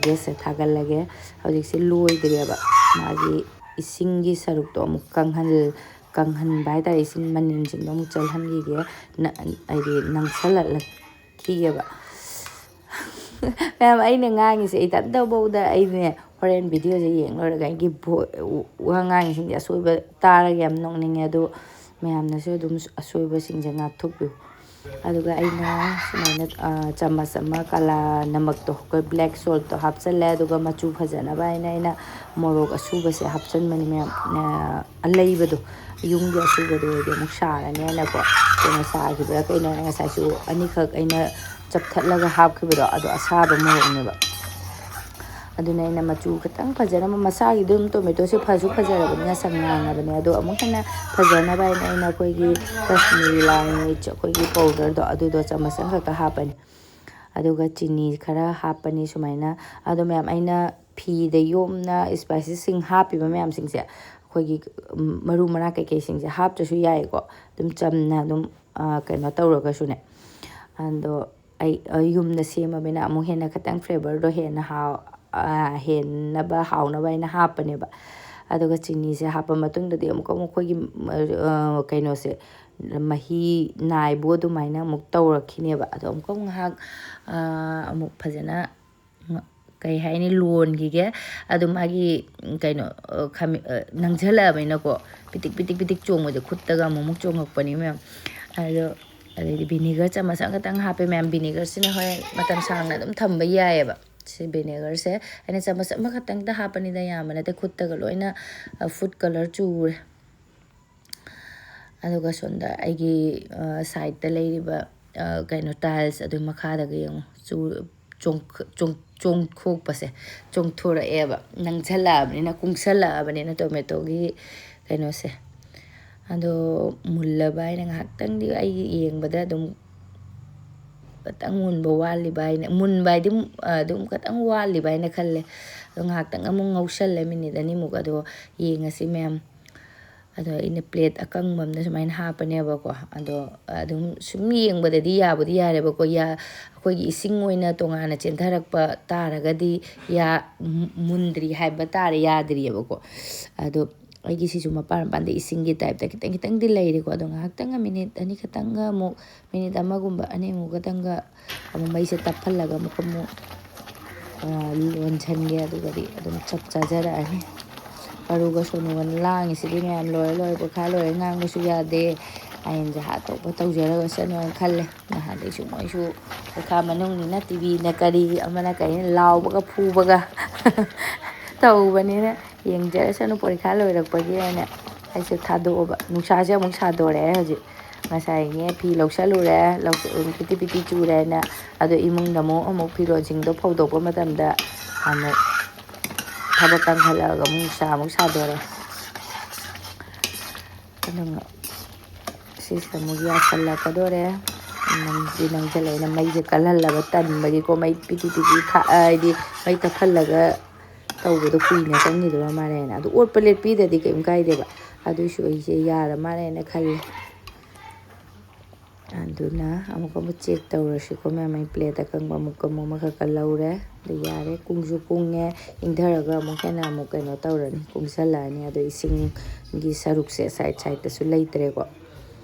ꯒꯦꯁꯁꯦ ꯊꯥꯒꯠꯂꯒꯦ꯫ ꯍꯧꯖꯤꯛꯁꯦ ꯂꯣꯏꯗ꯭ꯔꯦꯕ꯫ ꯃꯥꯒꯤ ꯏꯁꯤꯡꯒꯤ ꯁꯔꯨꯛꯇꯣ ꯑꯃꯨꯛ ꯀꯪꯍꯜ-, ꯀꯪꯍꯟꯕ ꯍꯥꯏꯇꯥꯔꯦ, ꯏꯁꯤꯡ ꯃꯅꯤꯟꯁꯤꯡꯗꯣ ꯑꯃꯨꯛ ꯆꯦꯜꯍꯟꯈꯤꯒꯦ꯫ ꯅ-, ꯍꯥꯏꯗꯤ ꯅꯪꯁꯜꯂꯛꯈꯤꯒꯦꯕ꯫ ꯃꯌꯥꯝ, ꯑꯩꯅ ꯉꯥꯡꯉꯤꯁꯦ ꯏꯊꯟꯇꯐꯥꯎꯗ ꯑꯩꯅꯦ ꯍꯣꯔꯦꯟ ꯚꯤꯗꯤꯑꯣꯁꯦ ꯌꯦꯡ ꯂꯣꯏꯔꯒ ꯑꯩꯒꯤ ꯚꯣ-, ꯋꯥ ꯉꯥꯡꯉꯤꯁꯤꯡꯁꯦ ꯑꯁꯣꯏꯕ ꯇꯥꯔꯒ ꯌꯥꯝ ꯅꯣꯛꯅꯤꯡꯉꯦ꯫ ꯑꯗꯨ ꯃꯌꯥꯝꯅꯁꯨ ꯑꯗꯨꯝ ꯑꯁꯣꯏꯕꯁꯤꯡꯁꯦ ꯉꯥꯛꯊꯣꯛꯄꯤꯌꯨ꯫ ꯑꯗꯨꯒ ꯑꯩꯅ ꯁꯨꯃꯥꯏꯅ, ꯑ, ꯆꯥꯃꯁ ꯑꯃ ꯀꯥꯂꯥ ꯅꯃꯛꯇꯣ, ꯑꯩꯈꯣꯏ ꯕ꯭ꯂꯦꯛ ꯁꯣꯜꯠꯇꯣ ꯍꯥꯞꯆꯜꯂꯦ꯫ ꯑꯗꯨꯒ ꯃꯆꯨ ꯐꯖꯅꯕ ꯍꯥꯏꯅ ꯑꯩꯅ ꯃꯣꯔꯣꯛ ꯑꯁꯨꯕꯁꯦ ꯍꯥꯞꯆꯟꯕꯅꯤ ꯃꯌꯥꯝ꯫ ꯑ, ꯑꯂꯩꯕꯗꯣ, ꯌꯨꯝꯒꯤ ꯑꯁꯨꯕꯗꯣ ꯑꯣꯏꯔꯗꯤ ꯑꯃꯨꯛ ꯁꯥꯔꯅꯦꯅꯀꯣ꯫ ꯀꯩꯅꯣ ꯁꯥꯈꯤꯕ꯭ꯔꯥ ꯀꯩꯅꯣ, ꯉꯁꯥꯏꯁꯨ ꯑꯅꯤꯈꯛ ꯑꯩꯅ ꯆꯞꯊꯠꯂꯒ ꯍꯥꯞꯈꯤꯕꯗꯣ, ꯑꯗꯣ ꯑꯁꯥꯕ ꯃꯣꯔꯣꯛꯅꯦꯕ꯫ ꯑꯗꯨꯅ ꯑꯩꯅ ꯃꯆꯨ ꯈꯤꯇꯪ ꯐꯖꯅꯕ, ꯃꯁꯥꯒꯤ ꯑꯗꯨꯝ ꯇꯣꯃꯦꯇꯣꯁꯦ ꯐꯁꯨ ꯐꯖꯔꯕꯅꯤꯅ, ꯁꯪ ꯉꯥꯡꯉꯕꯅꯦ꯫ ꯑꯗꯣ ꯑꯃꯨꯛ ꯍꯦꯟꯅ ꯐꯖꯅꯕ ꯍꯥꯏꯅ ꯑꯩꯅ ꯑꯩꯈꯣꯏꯒꯤ ꯀꯥꯁꯃꯤꯔꯤ ꯂꯥꯜ ꯃꯤꯔꯆ, ꯑꯩꯈꯣꯏꯒꯤ ꯄꯥꯎꯗꯔꯗꯣ, ꯑꯗꯨꯗꯣ ꯆꯥꯃꯁ ꯑꯃꯈꯛꯀ ꯍꯥꯞꯄꯅꯤ꯫ ꯑꯗꯨꯒ ꯆꯤꯅꯤ ꯈꯔ ꯍꯥꯞꯄꯅꯤ ꯁꯨꯃꯥꯏꯅ꯫ ꯑꯗꯣ ꯃꯌꯥꯝ, ꯑꯩꯅ ꯐꯤꯗ ꯌꯣꯝꯅ ꯁ꯭ꯄꯥꯏꯁꯤꯁꯁꯤꯡ ꯍꯥꯞꯄꯤꯕ ꯃꯌꯥꯝꯁꯤꯡꯁꯦ, ꯑꯩꯈꯣꯏꯒꯤ, ꯎꯝ, ꯃꯔꯨ ꯃꯔꯥꯡ ꯀꯩꯀꯩꯁꯤꯡꯁꯦ ꯍꯥꯞꯇ꯭ꯔꯁꯨ ꯌꯥꯏꯀꯣ, ꯑꯗꯨꯝ ꯆꯝꯅ ꯑꯗꯨꯝ, ꯑ, ꯀꯩꯅꯣ ꯇꯧꯔꯒꯁꯨꯅꯦ꯫ ꯑꯗꯣ ꯑꯩ, ꯑ, ꯌꯨꯝꯗ ꯁꯦꯝꯃꯕꯅꯤꯅ ꯑꯃꯨꯛ ꯍꯦꯟꯅ ꯈꯤꯇꯪ ꯐ꯭ꯂꯦꯕꯔꯗꯣ ꯍꯦꯟꯅ ꯍꯥꯎ-, ꯑ, ꯍꯦꯟꯅꯕ ꯍꯥꯎꯅꯕ ꯍꯥꯏꯅ ꯍꯥꯞꯄꯅꯦꯕ꯫ ꯑꯗꯨꯒ ꯆꯤꯅꯤꯁꯦ ꯍꯥꯞꯄ ꯃꯇꯨꯡꯗꯗꯤ ꯑꯃꯨꯛꯀ ꯑꯃꯨꯛ ꯑꯩꯈꯣꯏꯒꯤ, ꯑ, ꯀꯩꯅꯣꯁꯦ, ꯃꯍꯤ ꯅꯥꯏꯕꯨ ꯑꯗꯨꯃꯥꯏꯅ ꯑꯃꯨꯛ ꯇꯧꯔꯛꯈꯤꯅꯦꯕ꯫ ꯑꯗꯣ ꯑꯃꯨꯛꯀ ꯑꯃꯨꯛ ꯉꯥꯏꯍꯥꯛ, ꯑ, ꯑꯃꯨꯛ ꯐꯖꯅ ꯉ-, ꯀꯩ ꯍꯥꯏꯅꯤ, ꯂꯣꯟꯈꯤꯒꯦ꯫ ꯑꯗꯨ ꯃꯥꯒꯤ, ꯀꯩꯅꯣ, ꯑ, ꯈꯥꯃꯦ-, ꯑ, ꯅꯪꯁꯤꯜꯂꯛꯑꯕꯅꯤꯅꯀꯣ, ꯄꯤꯇꯤꯛ ꯄꯤꯇꯤꯛ ꯄꯤꯇꯤꯛ ꯆꯣꯡꯕꯁꯦ ꯈꯨꯠꯇꯒ ꯑꯃꯨꯛ ꯑꯃꯨꯛ ꯆꯣꯡꯉꯛꯄꯅꯤ ꯃꯌꯥꯝ꯫ ꯑꯗꯣ ꯑꯗꯩꯗꯤ ꯚꯤꯅꯤꯒꯔ ꯆꯥꯃꯁ ꯑꯃꯈꯛꯇꯪ ꯍꯥꯞꯄꯦ ꯃꯌꯥꯝ꯫ ꯚꯤꯅꯤꯒꯔꯁꯤꯅ ꯍꯣꯔꯦꯟ ꯃꯇꯝ ꯁꯥꯡꯅ ꯑꯗꯨꯝ ꯊꯝꯕ ꯌꯥꯏꯑꯕ꯫ ꯁꯤ ꯚꯤꯅꯦꯒꯔꯁꯦ ꯑꯩꯅ ꯆꯥꯃꯁ ꯑꯃꯈꯛꯇꯪꯗ ꯍꯥꯞꯄꯅꯤꯗ, ꯌꯥꯝꯕ ꯅꯠꯇꯦ꯫ ꯈꯨꯠꯇꯒ ꯂꯣꯏꯅ, ꯑ, ꯐꯨꯗ ꯀꯂꯔ ꯆꯨꯔꯦ꯫ ꯑꯗꯨꯒ ꯁꯣꯝꯗ ꯑꯩꯒꯤ ꯁꯥꯏꯠꯇ ꯂꯩꯔꯤꯕ ꯀꯩꯅꯣ ꯇꯥꯏꯜꯁ ꯑꯗꯨ ꯃꯈꯥꯗꯒ ꯌꯦꯡꯉꯨ, ꯆꯣꯡ ꯆꯣꯡꯊꯣꯛꯄꯁꯦ, ꯆꯣꯡꯊꯣꯔꯛꯑꯦꯕ, ꯅꯪꯁꯜꯂꯛꯑꯕꯅꯤꯅ, ꯀꯨꯡꯁꯜꯂꯛꯑꯕꯅꯤꯅ ꯇꯣꯃꯦꯇꯣꯒꯤ ꯀꯩꯅꯣꯁꯦ꯫ ꯑꯗꯣ ꯃꯨꯜꯂꯕ ꯍꯥꯏꯅ ꯉꯥꯏꯍꯥꯛꯇꯪꯗꯤ ꯑꯩ ꯌꯦꯡꯕꯗ ꯑꯗꯨꯝ ꯈꯤꯇꯪ ꯃꯨꯟꯕ ꯋꯥꯠꯂꯤꯕ ꯍꯥꯏꯅ, ꯃꯨꯟꯕ ꯍꯥꯏꯗꯤ ꯑꯗꯨꯝ ꯈꯤꯇꯪ ꯋꯥꯠꯂꯤꯕ ꯍꯥꯏꯅ ꯈꯜꯂꯦ꯫ ꯑꯗꯣ ꯉꯥꯏꯍꯥꯛꯇꯪ ꯑꯃꯨꯛ ꯉꯧꯁꯜꯂꯦ, ꯃꯤꯅꯤꯠ ꯑꯅꯤꯃꯨꯛ꯫ ꯑꯗꯣ ꯌꯦꯡꯉꯁꯤ ꯃꯌꯥꯝ꯫ ꯑꯗꯣ ꯑꯩꯅ ꯄ꯭ꯂꯦꯠ ꯑꯀꯪꯕ ꯑꯝꯗ ꯁꯨꯃꯥꯏꯅ ꯍꯥꯞꯄꯅꯦꯕꯀꯣ꯫ ꯑꯗꯣ ꯑꯗꯨꯝ ꯁꯨꯝ ꯌꯦꯡꯕꯗꯗꯤ ꯌꯥꯕꯨꯗꯤ ꯌꯥꯔꯦꯕꯀꯣ꯫ ꯑꯩꯈꯣꯏꯒꯤ ꯏꯁꯤꯡ ꯑꯣꯏꯅ ꯇꯣꯉꯥꯟꯅ ꯆꯦꯟꯊꯔꯛꯄ ꯇꯥꯔꯒꯗꯤ ꯌꯥ-, ꯃꯨꯟꯗ꯭ꯔꯤ ꯍꯥꯏꯕ ꯇꯥꯔꯦ, ꯌꯥꯗ꯭ꯔꯤꯑꯕꯀꯣ꯫ ꯑꯗꯣ ꯑꯩꯒꯤꯁꯤꯁꯨ ꯃꯄꯥꯟ ꯃꯄꯥꯟꯗ ꯏꯁꯤꯡꯒꯤ ꯇꯥꯏꯞꯇ ꯈꯤꯇꯪ ꯈꯤꯇꯪꯗꯤ ꯂꯩꯔꯤꯀꯣ꯫ ꯑꯗꯣ ꯉꯥꯏꯍꯥꯛꯇꯪꯒ, ꯃꯤꯅꯤꯠ ꯑꯅꯤ ꯈꯛꯇꯪꯒ ꯑꯃꯨꯛ, ꯃꯤꯅꯤꯠ ꯑꯃꯒꯨꯝꯕ ꯑꯅꯤꯃꯨꯛ ꯈꯛꯇꯪꯒ ꯑꯃꯨꯛ ꯃꯩꯁꯦ ꯇꯞꯍꯜꯂꯒ ꯑꯃꯨꯛꯀ ꯑꯃꯨꯛ ꯂꯣꯟꯁꯟꯒꯦ꯫ ꯑꯗꯨꯒꯗꯤ ꯑꯗꯨꯝ ꯆꯞ ꯆꯥꯖꯔꯛꯑꯅꯤ꯫ ꯄꯔꯨꯒ ꯁꯣꯅꯨꯒꯅ ꯂꯥꯡꯉꯤꯁꯤꯗꯤ ꯃꯌꯥꯝ, ꯂꯣꯏꯔꯦ ꯂꯣꯏꯔꯦ, ꯄꯣꯏꯈꯥ ꯂꯣꯏꯔꯦ, ꯉꯥꯡꯕꯁꯨ ꯌꯥꯗꯦ, ꯑꯥꯏꯟꯁꯦ ꯍꯥꯠꯇꯣꯛꯄ ꯇꯧꯖꯔꯒꯁꯅꯨꯅ ꯈꯜꯂꯦ꯫ ꯅꯍꯥꯟꯗꯩꯁꯨ ꯃꯣꯏꯁꯨ ꯄꯣꯏꯈꯥ ꯃꯅꯨꯡꯅꯤꯅ ꯇꯤꯚꯤꯅ ꯀꯔꯤ ꯑꯃꯅ ꯀꯔꯤ ꯂꯥꯎꯕꯒ ꯐꯨꯕꯒ ꯇꯧꯕꯅꯤꯅ, ꯌꯦꯡꯖꯔꯁꯅꯨ ꯄꯣꯏꯈꯥ ꯂꯣꯏꯔꯛꯄꯒꯤ ꯍꯥꯏꯅ ꯑꯩꯁꯨ ꯊꯥꯗꯣꯛꯑꯕ꯫ ꯅꯨꯡꯁꯥꯁꯦ ꯑꯃꯨꯛ ꯁꯥꯗꯣꯔꯛꯑꯦ ꯍꯧꯖꯤꯛ꯫ ꯉꯁꯥꯏꯅꯦ ꯐꯤ ꯂꯧꯁꯜꯂꯨꯔꯦ, ꯂꯧ-, ꯄꯤꯇꯤ ꯄꯤꯇꯤ ꯆꯨꯔꯦꯅ꯫ ꯑꯗꯣ ꯏꯃꯨꯡꯗ ꯑꯃꯨꯛ, ꯑꯃꯨꯛ ꯐꯤꯔꯣꯜꯁꯤꯡꯗꯣ ꯐꯧꯗꯣꯛꯄ ꯃꯇꯝꯗ ꯑꯃꯨꯛ ꯊꯕꯛ ꯀꯟꯈꯠꯂꯛꯑꯒ ꯑꯃꯨꯛ ꯅꯨꯡꯁꯥ ꯑꯃꯨꯛ ꯁꯥꯗꯣꯔꯦ꯫ ꯑꯗꯨꯅ ꯁꯤꯁꯤꯗ ꯑꯃꯨꯛ ꯌꯥꯁꯜꯂꯛꯀꯗꯣꯔꯦ꯫ ꯅꯪꯗꯤ ꯅꯪꯁꯜꯂꯛꯑꯦꯅ ꯃꯩꯁꯦ ꯀꯜꯍꯜꯂꯕ ꯇꯟꯕꯒꯤꯀꯣ, ꯃꯩ ꯄꯤꯇꯤ ꯄꯤꯇꯤ ꯊꯥ-, ꯍꯥꯏꯗꯤ ꯃꯩ ꯇꯞꯍꯜꯂꯒ ꯇꯧꯕꯗꯣ ꯀꯨꯏꯅ ꯆꯪꯈꯤꯗꯣꯏ ꯃꯥꯜꯂꯦꯅ꯫ ꯑꯗꯨ ꯑꯣꯠꯄ ꯂꯦꯞꯄꯤꯗꯗꯤ ꯀꯩꯝ ꯀꯥꯏꯗꯦꯕ꯫ ꯑꯗꯨꯏꯁꯨ ꯑꯩꯁꯦ ꯌꯥꯔ ꯃꯥꯜꯂꯦꯅ ꯈꯜꯂꯦ꯫ ꯑꯗꯨꯅ ꯑꯃꯨꯛ ꯑꯃꯨꯛ ꯆꯦꯛ ꯇꯧꯔꯁꯤꯀꯣ ꯃꯌꯥꯝ꯫ ꯑꯩ ꯄ꯭ꯂꯦꯠ ꯑꯀꯪꯕ ꯑꯃꯨꯛ ꯑꯃꯨꯛ ꯑꯃꯈꯛꯀ ꯂꯧꯔꯦ꯫ ꯑꯗꯨ ꯌꯥꯔꯦ, ꯀꯨꯡꯁꯨ ꯀꯨꯡꯉꯦ, ꯏꯪꯊꯔꯒ ꯑꯃꯨꯛ ꯍꯦꯟꯅ ꯑꯃꯨꯛ ꯀꯩꯅꯣ ꯇꯧꯔꯅꯤ, ꯀꯨꯡꯁꯜꯂꯛꯑꯅꯤ꯫ ꯑꯗꯣ ꯏꯁꯤꯡꯒꯤ ꯁꯔꯨꯛꯁꯦ ꯁꯥꯏꯠ ꯁꯥꯏꯠꯇꯁꯨ ꯂꯩꯇ꯭ꯔꯦꯀꯣ꯫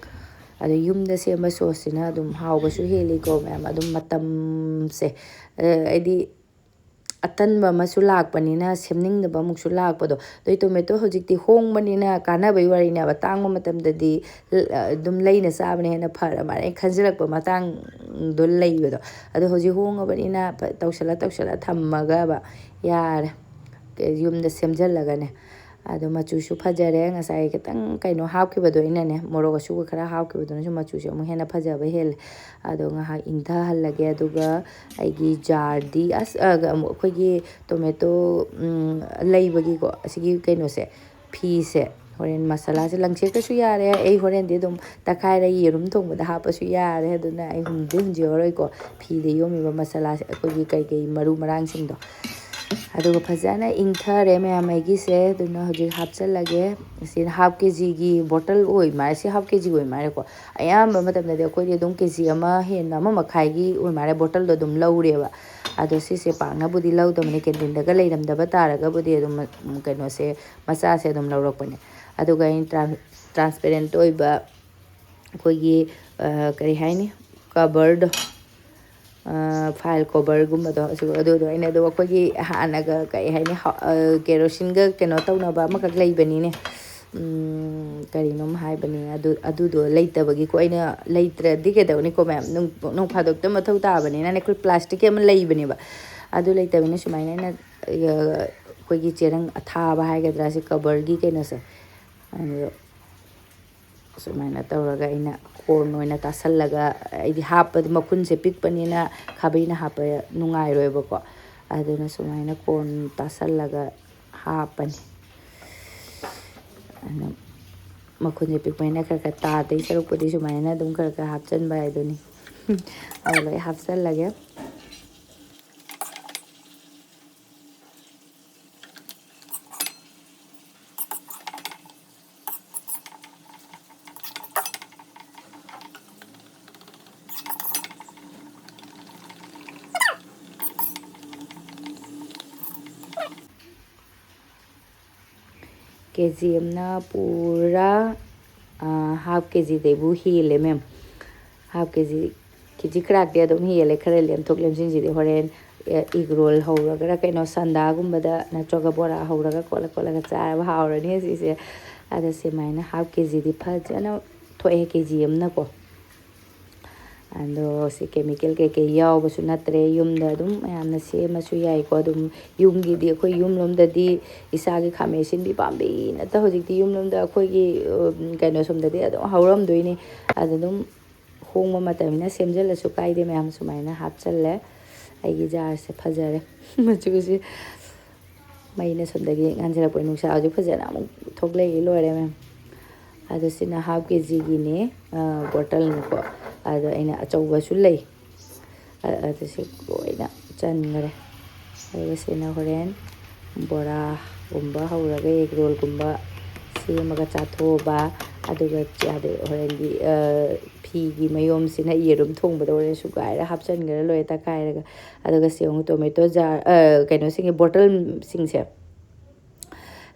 ꯑꯗꯣ ꯌꯨꯝꯗ ꯁꯦꯝꯕ ꯁꯣꯁꯁꯤꯅ ꯑꯗꯨꯝ ꯍꯥꯎꯕꯁꯨ ꯍꯦꯜꯂꯤꯀꯣ ꯃꯌꯥꯝ꯫ ꯑꯗꯨꯝ ꯃꯇꯝꯁꯦ, ꯑ, ꯍꯥꯏꯗꯤ ꯑꯇꯟꯕ ꯑꯃꯁꯨ ꯂꯥꯛꯄꯅꯤꯅ ꯁꯦꯝꯅꯤꯡꯗꯕ ꯑꯃꯨꯛꯁꯨ ꯂꯥꯛꯄꯗꯣ꯫ ꯑꯗꯩ ꯇꯣꯃꯦꯇꯣ ꯍꯧꯖꯤꯛꯇꯤ ꯍꯣꯡꯕꯅꯤꯅ ꯀꯥꯟꯅꯕꯩ ꯋꯥꯔꯤꯅꯦꯕ꯫ ꯇꯥꯡꯕ ꯃꯇꯝꯗꯗꯤ, ꯑ, ꯑꯗꯨꯝ ꯂꯩꯅ ꯆꯥꯕꯅ ꯍꯦꯟꯅ ꯐꯔ ꯃꯥꯜꯂꯦ, ꯑꯩꯅ ꯈꯟꯖꯤꯜꯂꯛꯄ ꯃꯇꯥꯡꯗꯣ ꯂꯩꯕꯗꯣ꯫ ꯑꯗꯣ ꯍꯧꯖꯤꯛ ꯍꯣꯡꯉꯕꯅꯤꯅ ꯐ-, ꯇꯧꯁꯜꯂ ꯇꯧꯁꯜꯂ ꯊꯝꯃꯒꯕ ꯌꯥꯔꯦ꯫ ꯀ-, ꯌꯨꯝꯗ ꯁꯦꯝꯖꯜꯂꯒꯅꯦ꯫ ꯑꯗꯣ ꯃꯆꯨꯁꯨ ꯐꯖꯔꯦ꯫ ꯉꯁꯥꯏ ꯈꯤꯇꯪ ꯀꯩꯅꯣ ꯍꯥꯞꯈꯤꯕꯗꯣ ꯑꯩꯅꯅꯦ, ꯃꯣꯔꯣꯛ ꯑꯁꯨꯕ ꯈꯔ ꯍꯥꯞꯈꯤꯕꯗꯨꯅꯁꯨ ꯃꯆꯨꯁꯦ ꯑꯃꯨꯛ ꯍꯦꯟꯅ ꯐꯖꯕ ꯍꯦꯜꯂꯦ꯫ ꯑꯗꯣ ꯉꯥꯏꯍꯥꯛ ꯏꯪꯊꯍꯜꯂꯒꯦ꯫ ꯑꯗꯨꯒ ꯑꯩꯒꯤ ꯖꯥꯔꯗꯤ ꯑꯁ, ꯑ, ꯑꯃꯨꯛ ꯑꯩꯈꯣꯏꯒꯤ ꯇꯣꯃꯦꯇꯣ, ꯎꯝ, ꯂꯩꯕꯒꯤꯀꯣ, ꯑꯁꯤꯒꯤ ꯀꯩꯅꯣꯁꯦ, ꯐꯤꯁꯦ, ꯍꯣꯔꯦꯟ ꯃꯁꯥꯂꯥꯁꯦ ꯂꯪꯁꯦꯠꯇ꯭ꯔꯁꯨ ꯌꯥꯔꯦ꯫ ꯑꯩ ꯍꯣꯔꯦꯟꯗꯤ ꯑꯗꯨꯝ ꯇꯛꯈꯥꯏꯔ ꯌꯦꯔꯨꯝ ꯊꯣꯡꯕꯗ ꯍꯥꯞꯄꯁꯨ ꯌꯥꯔꯦ꯫ ꯑꯗꯨꯅ ꯑꯩ ꯍꯨꯟꯗꯤ ꯍꯨꯟꯖꯤꯍꯧꯔꯣꯏꯀꯣ꯫ ꯐꯤꯗ ꯌꯣꯝꯃꯤꯕ ꯃꯁꯥꯂꯥꯁꯦ, ꯑꯩꯈꯣꯏꯒꯤ ꯀꯩꯀꯩ ꯃꯔꯨ ꯃꯔꯥꯡꯁꯤꯡꯗꯣ꯫ ꯑꯗꯨꯒ ꯐꯖꯅ ꯏꯪꯊꯔꯦ ꯃꯌꯥꯝ ꯑꯩꯒꯤꯁꯦ꯫ ꯑꯗꯨꯅ ꯍꯧꯖꯤꯛ ꯍꯥꯞꯆꯜꯂꯒꯦ꯫ ꯑꯁꯤ ꯍꯥꯐ ꯀꯦ ꯖꯤꯒꯤ ꯕꯣꯇꯜ ꯑꯣꯏ ꯃꯥꯜꯂꯦ꯫ ꯁꯤ ꯍꯥꯐ ꯀꯦ ꯖꯤ ꯑꯣꯏ ꯃꯥꯜꯂꯦꯀꯣ꯫ ꯑꯌꯥꯝꯕ ꯃꯇꯝꯗꯗꯤ ꯑꯩꯈꯣꯏꯗꯤ ꯑꯗꯨꯝ ꯀꯦ ꯖꯤ ꯑꯃ ꯍꯦꯟꯅ, ꯑꯃ ꯃꯈꯥꯏꯒꯤ ꯑꯣꯏ ꯃꯥꯜꯂꯦ, ꯕꯣꯇꯜꯗꯣ ꯑꯗꯨꯝ ꯂꯧꯔꯦꯕ꯫ ꯑꯗꯣ ꯁꯤꯁꯦ ꯄꯥꯛꯅꯕꯨꯗꯤ ꯂꯧꯗꯕꯅꯤ, ꯀꯦꯟꯇꯤꯟꯗꯒ ꯂꯩꯔꯝꯗꯕ ꯇꯥꯔꯒꯕꯨꯗꯤ ꯑꯗꯨꯝ, ꯎꯝ, ꯀꯩꯅꯣꯁꯦ, ꯃꯆꯥꯁꯦ ꯑꯗꯨꯝ ꯂꯧꯔꯛꯄꯅꯦ꯫ ꯑꯗꯨꯒ ꯑꯩꯅ ꯇ꯭ꯔꯥꯟ-, ꯇ꯭ꯔꯥꯟꯁꯄꯦꯔꯦꯟꯠ ꯑꯣꯏꯕ ꯑꯩꯈꯣꯏꯒꯤ, ꯑ, ꯀꯔꯤ ꯍꯥꯏꯅꯤ, ꯀꯕꯔꯗꯣ, ꯑ, ꯐꯥꯏꯜ ꯀꯣꯕꯔꯒꯨꯝꯕꯗꯣ, ꯑꯗꯨ, ꯑꯗꯨꯗꯣ ꯑꯩꯅ ꯑꯗꯨꯝ ꯑꯩꯈꯣꯏꯒꯤ ꯍꯥꯟꯅꯒ ꯀꯔꯤ ꯍꯥꯏꯅꯤ, ꯍ-, ꯑ, ꯀꯦꯔꯣꯁꯤꯟꯒ ꯀꯩꯅꯣ ꯇꯧꯅꯕ ꯑꯃꯈꯛ ꯂꯩꯕꯅꯤꯅꯦ꯫ ꯎꯝ, ꯀꯔꯤꯅꯣꯝ ꯍꯥꯏꯕꯅꯤ, ꯑꯗꯨ, ꯑꯗꯨꯗꯣ ꯂꯩꯇꯕꯒꯤꯀꯣ꯫ ꯑꯩꯅ ꯂꯩꯇ꯭ꯔꯗꯤ ꯀꯩꯗꯧꯅꯤꯀꯣ ꯃꯌꯥꯝ, ꯅꯣꯡ, ꯅꯣꯡ ꯐꯥꯗꯣꯛꯇ ꯃꯊꯧ ꯇꯥꯕꯅꯤꯅꯅꯦ꯫ ꯑꯩꯈꯣꯏ ꯄ꯭ꯂꯥꯁꯇꯤꯛꯀꯤ ꯑꯃ ꯂꯩꯕꯅꯦꯕ, ꯑꯗꯨ ꯂꯩꯇꯕꯅꯤꯅ ꯁꯨꯃꯥꯏꯅ ꯑꯩꯅ, ꯑ, ꯑꯩꯈꯣꯏꯒꯤ ꯆꯦꯔꯪ ꯑꯊꯥꯕ ꯍꯥꯏꯒꯗ꯭ꯔꯥ, ꯁꯤ ꯀꯕꯔꯒꯤ ꯀꯩꯅꯣꯁꯦ, ꯑꯗꯨ ꯁꯨꯃꯥꯏꯅ ꯇꯧꯔꯒ ꯑꯩꯅ ꯀꯣꯔꯟ ꯑꯣꯏꯅ ꯇꯥꯁꯜꯂꯒ, ꯑꯩꯗꯤ ꯍꯥꯞꯄꯗꯤ ꯃꯈꯨꯟꯁꯦ ꯄꯤꯛꯄꯅꯤꯅ ꯈꯥꯕꯩꯅ ꯍꯥꯞꯄ ꯅꯨꯡꯉꯥꯏꯔꯣꯏꯕꯀꯣ, ꯑꯗꯨꯅ ꯁꯨꯃꯥꯏꯅ ꯀꯣꯔꯟ ꯇꯥꯁꯜꯂꯒ ꯍꯥꯞꯄꯅꯤ꯫ ꯑꯗꯨꯝ ꯃꯈꯨꯟꯁꯦ ꯄꯤꯛꯄꯅꯤꯅ ꯈꯔ ꯈꯔ ꯇꯥꯗꯣꯏ ꯁꯔꯨꯛꯄꯨꯗꯤ ꯁꯨꯃꯥꯏꯅ ꯑꯗꯨꯝ ꯈꯔ ꯈꯔ ꯍꯥꯞꯆꯤꯟꯕ ꯍꯥꯏꯗꯨꯅꯤ꯫ ꯑꯗꯨ ꯂꯣꯏ ꯍꯥꯞꯆꯤꯜꯂꯒꯦ꯫ ꯀꯦ ꯖꯤ ꯑꯃꯅ ꯄꯨꯔꯥ, ꯑ, ꯍꯥꯐ ꯀꯦ ꯖꯤꯗꯩꯕꯨ ꯍꯦꯜꯂꯦ, ꯃꯦꯝ꯫ ꯍꯥꯐ ꯀꯦ ꯖꯤ, ꯀꯦ ꯖꯤ ꯈꯔꯥꯛꯇꯤ ꯑꯗꯨꯝ ꯍꯦꯜꯂꯦ꯫ ꯈꯔ ꯂꯦꯝꯊꯣꯛ ꯂꯦꯝꯁꯤꯟꯁꯤꯗꯤ ꯍꯣꯔꯦꯟ, ꯑꯦ, ꯏꯒ ꯔꯣꯜ ꯍꯧꯔꯒꯔ ꯀꯩꯅꯣ, ꯁꯟꯗꯥꯒꯨꯝꯕꯗ ꯅꯠꯇ꯭ꯔꯒ ꯕꯣꯔꯥ ꯍꯧꯔꯒ ꯈꯣꯠꯂ ꯈꯣꯠꯂꯒ ꯆꯥꯕ ꯍꯥꯎꯔꯅꯤ ꯑꯁꯤꯁꯦ꯫ ꯑꯗꯣ ꯁꯨꯃꯥꯏꯅ ꯍꯥꯐ ꯀꯦ ꯖꯤꯗꯤ ꯐꯖꯅ ꯊꯣꯛꯑꯦ, ꯀꯦ ꯖꯤ ꯑꯃꯅꯀꯣ꯫ ꯑꯗꯣ ꯁꯤ ꯀꯦꯃꯤꯀꯦꯜ ꯀꯩꯀꯩ ꯌꯥꯎꯕꯁꯨ ꯅꯠꯇ꯭ꯔꯦ, ꯌꯨꯝꯗ ꯑꯗꯨꯝ ꯃꯌꯥꯝꯅ ꯁꯦꯝꯃꯁꯨ ꯌꯥꯏꯀꯣ꯫ ꯑꯗꯨꯝ ꯌꯨꯝꯒꯤꯗꯤ, ꯑꯩꯈꯣꯏ ꯌꯨꯝꯂꯣꯝꯗꯗꯤ ꯏꯁꯥꯒꯤ ꯈꯥꯃꯦꯟ ꯑꯁꯤꯟꯕꯤ ꯄꯥꯝꯕꯤ ꯅꯠꯇ, ꯍꯧꯖꯤꯛꯇꯤ ꯌꯨꯝꯂꯣꯝꯗ ꯑꯩꯈꯣꯏꯒꯤ ꯎꯝ, ꯀꯩꯅꯣ ꯁꯣꯝꯗꯗꯤ ꯑꯗꯨꯝ ꯍꯧꯔꯝꯗꯣꯏꯅꯤ꯫ ꯑꯗ ꯑꯗꯨꯝ ꯍꯣꯡꯕ ꯃꯇꯝꯅꯤꯅ ꯁꯦꯝꯖꯤꯜꯂꯁꯨ ꯀꯥꯏꯗꯦ꯫ ꯃꯌꯥꯝ ꯁꯨꯃꯥꯏꯅ ꯍꯥꯞꯆꯜꯂꯦ꯫ ꯑꯩꯒꯤ ꯖꯥꯔꯁꯦ ꯐꯖꯔꯦ ꯃꯆꯨꯁꯦ꯫ ꯃꯩꯅ ꯁꯣꯝꯗꯒꯤ ꯉꯥꯟꯁꯤꯜꯂꯛꯄ, ꯅꯨꯡꯁꯥ ꯍꯧꯖꯤꯛ ꯐꯖꯅ ꯑꯃꯨꯛ ꯊꯣꯛꯂꯛꯏ, ꯂꯣꯏꯔꯦ ꯃꯌꯥꯝ꯫ ꯑꯗꯣ ꯁꯤꯅ ꯍꯥꯐ ꯀꯦ ꯖꯤꯒꯤꯅꯦ, ꯕꯣꯇꯜꯅꯤꯀꯣ꯫ ꯑꯗꯣ ꯑꯩꯅ ꯑꯆꯧꯕꯁꯨ ꯂꯩ꯫ ꯑ-, ꯑꯗꯨꯁꯨ ꯂꯣꯏꯅ ꯆꯟꯈꯔꯦ꯫ ꯑꯗꯨꯒ ꯁꯤꯅ ꯍꯣꯔꯦꯟ ꯕꯣꯔꯥꯒꯨꯝꯕ ꯍꯧꯔꯒ ꯑꯦꯒ ꯔꯣꯜꯒꯨꯝꯕ ꯁꯦꯝꯃꯒ ꯆꯥꯊꯣꯛꯑꯕ꯫ ꯑꯗꯨꯒ ꯌꯥꯗꯦ, ꯍꯣꯔꯦꯟꯗꯤ, ꯑ, ꯐꯤꯒꯤ ꯃꯌꯣꯝꯁꯤꯅ ꯌꯦꯔꯨꯝ ꯊꯣꯡꯕꯗ ꯍꯣꯔꯦꯟ ꯁꯨꯒꯥꯏꯔ ꯍꯥꯞꯆꯤꯟꯈ꯭ꯔ ꯂꯣꯏꯔꯦ ꯇꯛꯈꯥꯏꯔꯒ꯫ ꯑꯗꯨꯒ ꯁꯤ ꯑꯃꯨꯛ ꯇꯣꯃꯦꯇꯣ ꯖꯥꯔ, ꯑ, ꯀꯩꯅꯣꯁꯤꯡꯒꯤ ꯕꯣꯇꯜꯁꯤꯡꯁꯦ,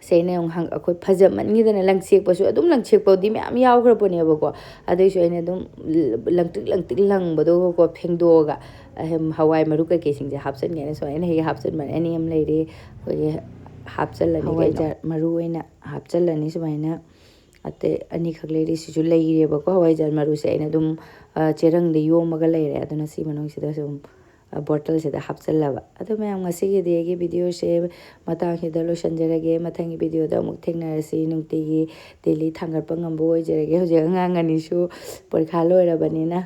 ꯁꯦ ꯑꯩꯅ ꯑꯃꯨꯛ ꯍꯪ-, ꯑꯩꯈꯣꯏ ꯐꯖꯃꯟꯈꯤꯗꯅ ꯂꯪꯁꯦꯛꯄꯁꯨ ꯑꯗꯨꯝ, ꯂꯪꯁꯦꯛꯄꯗꯤ ꯃꯌꯥꯝ ꯌꯥꯎꯈ꯭ꯔ ꯄꯣꯠꯅꯦꯕꯀꯣ꯫ ꯑꯗꯨꯏꯁꯨ ꯑꯩꯅ ꯑꯗꯨꯝ ꯂꯪꯇ꯭ꯔꯤꯛ ꯂꯪꯇ꯭ꯔꯤꯛ ꯂꯪꯕꯗꯣꯀꯣ ꯐꯦꯡꯗꯣꯛꯑꯒ, ꯑꯍꯦꯝ, ꯍꯋꯥꯏ ꯃꯔꯨ ꯀꯩꯀꯩꯁꯤꯡꯁꯦ ꯍꯥꯞꯆꯤꯟꯒꯦꯅ ꯁꯨꯃꯥꯏꯅ ꯍꯦꯛ ꯍꯥꯞꯆꯤꯟꯕꯅꯦ꯫ ꯑꯅꯤ ꯑꯃ ꯂꯩꯔꯤ, ꯑꯩꯈꯣꯏꯒꯤ ꯍꯥꯞꯆꯤꯜꯂꯅꯤ꯫ ꯍꯋꯥꯏꯖꯥꯔ ꯃꯔꯨ ꯑꯣꯏꯅ ꯍꯥꯞꯆꯤꯜꯂꯅꯤ ꯁꯨꯃꯥꯏꯅ꯫ ꯑꯇꯩ ꯑꯅꯤꯈꯛ ꯂꯩꯔꯤ, ꯁꯤꯁꯨ ꯂꯩꯔꯦꯕꯀꯣ꯫ ꯍꯋꯥꯏꯖꯥꯔ ꯃꯔꯨꯁꯦ ꯑꯩꯅ ꯑꯗꯨꯝ, ꯑ, ꯆꯦꯔꯪꯗ ꯌꯣꯝꯃꯒ ꯂꯩꯔꯦ꯫ ꯑꯗꯨꯅ ꯁꯤ ꯃꯅꯨꯡꯁꯤꯗ ꯁꯨꯝ, ꯑ, ꯕꯣꯇꯜꯁꯤꯗ ꯍꯥꯞꯆꯤꯜꯂꯕ꯫ ꯑꯗꯣ ꯃꯌꯥꯝ, ꯉꯁꯤꯒꯤꯗꯤ ꯑꯩꯒꯤ ꯚꯤꯗꯤꯑꯣꯁꯦ ꯃꯇꯥꯡꯁꯤꯗ ꯂꯣꯏꯁꯤꯟꯖꯔꯒꯦ꯫ ꯃꯊꯪꯒꯤ ꯚꯤꯗꯤꯑꯣꯗ ꯑꯃꯨꯛ ꯊꯦꯡꯅꯔꯁꯤ꯫ ꯅꯨꯡꯇꯤꯒꯤ ꯗꯦꯂꯤ ꯊꯥꯡꯒꯠꯄ ꯉꯝꯕ ꯑꯣꯏꯖꯔꯒꯦ꯫ ꯍꯧꯖꯤꯛ ꯑꯉꯥꯡ ꯑꯅꯤꯁꯨ ꯄꯔꯤꯈꯥ ꯂꯣꯏꯔꯕꯅꯤꯅ꯫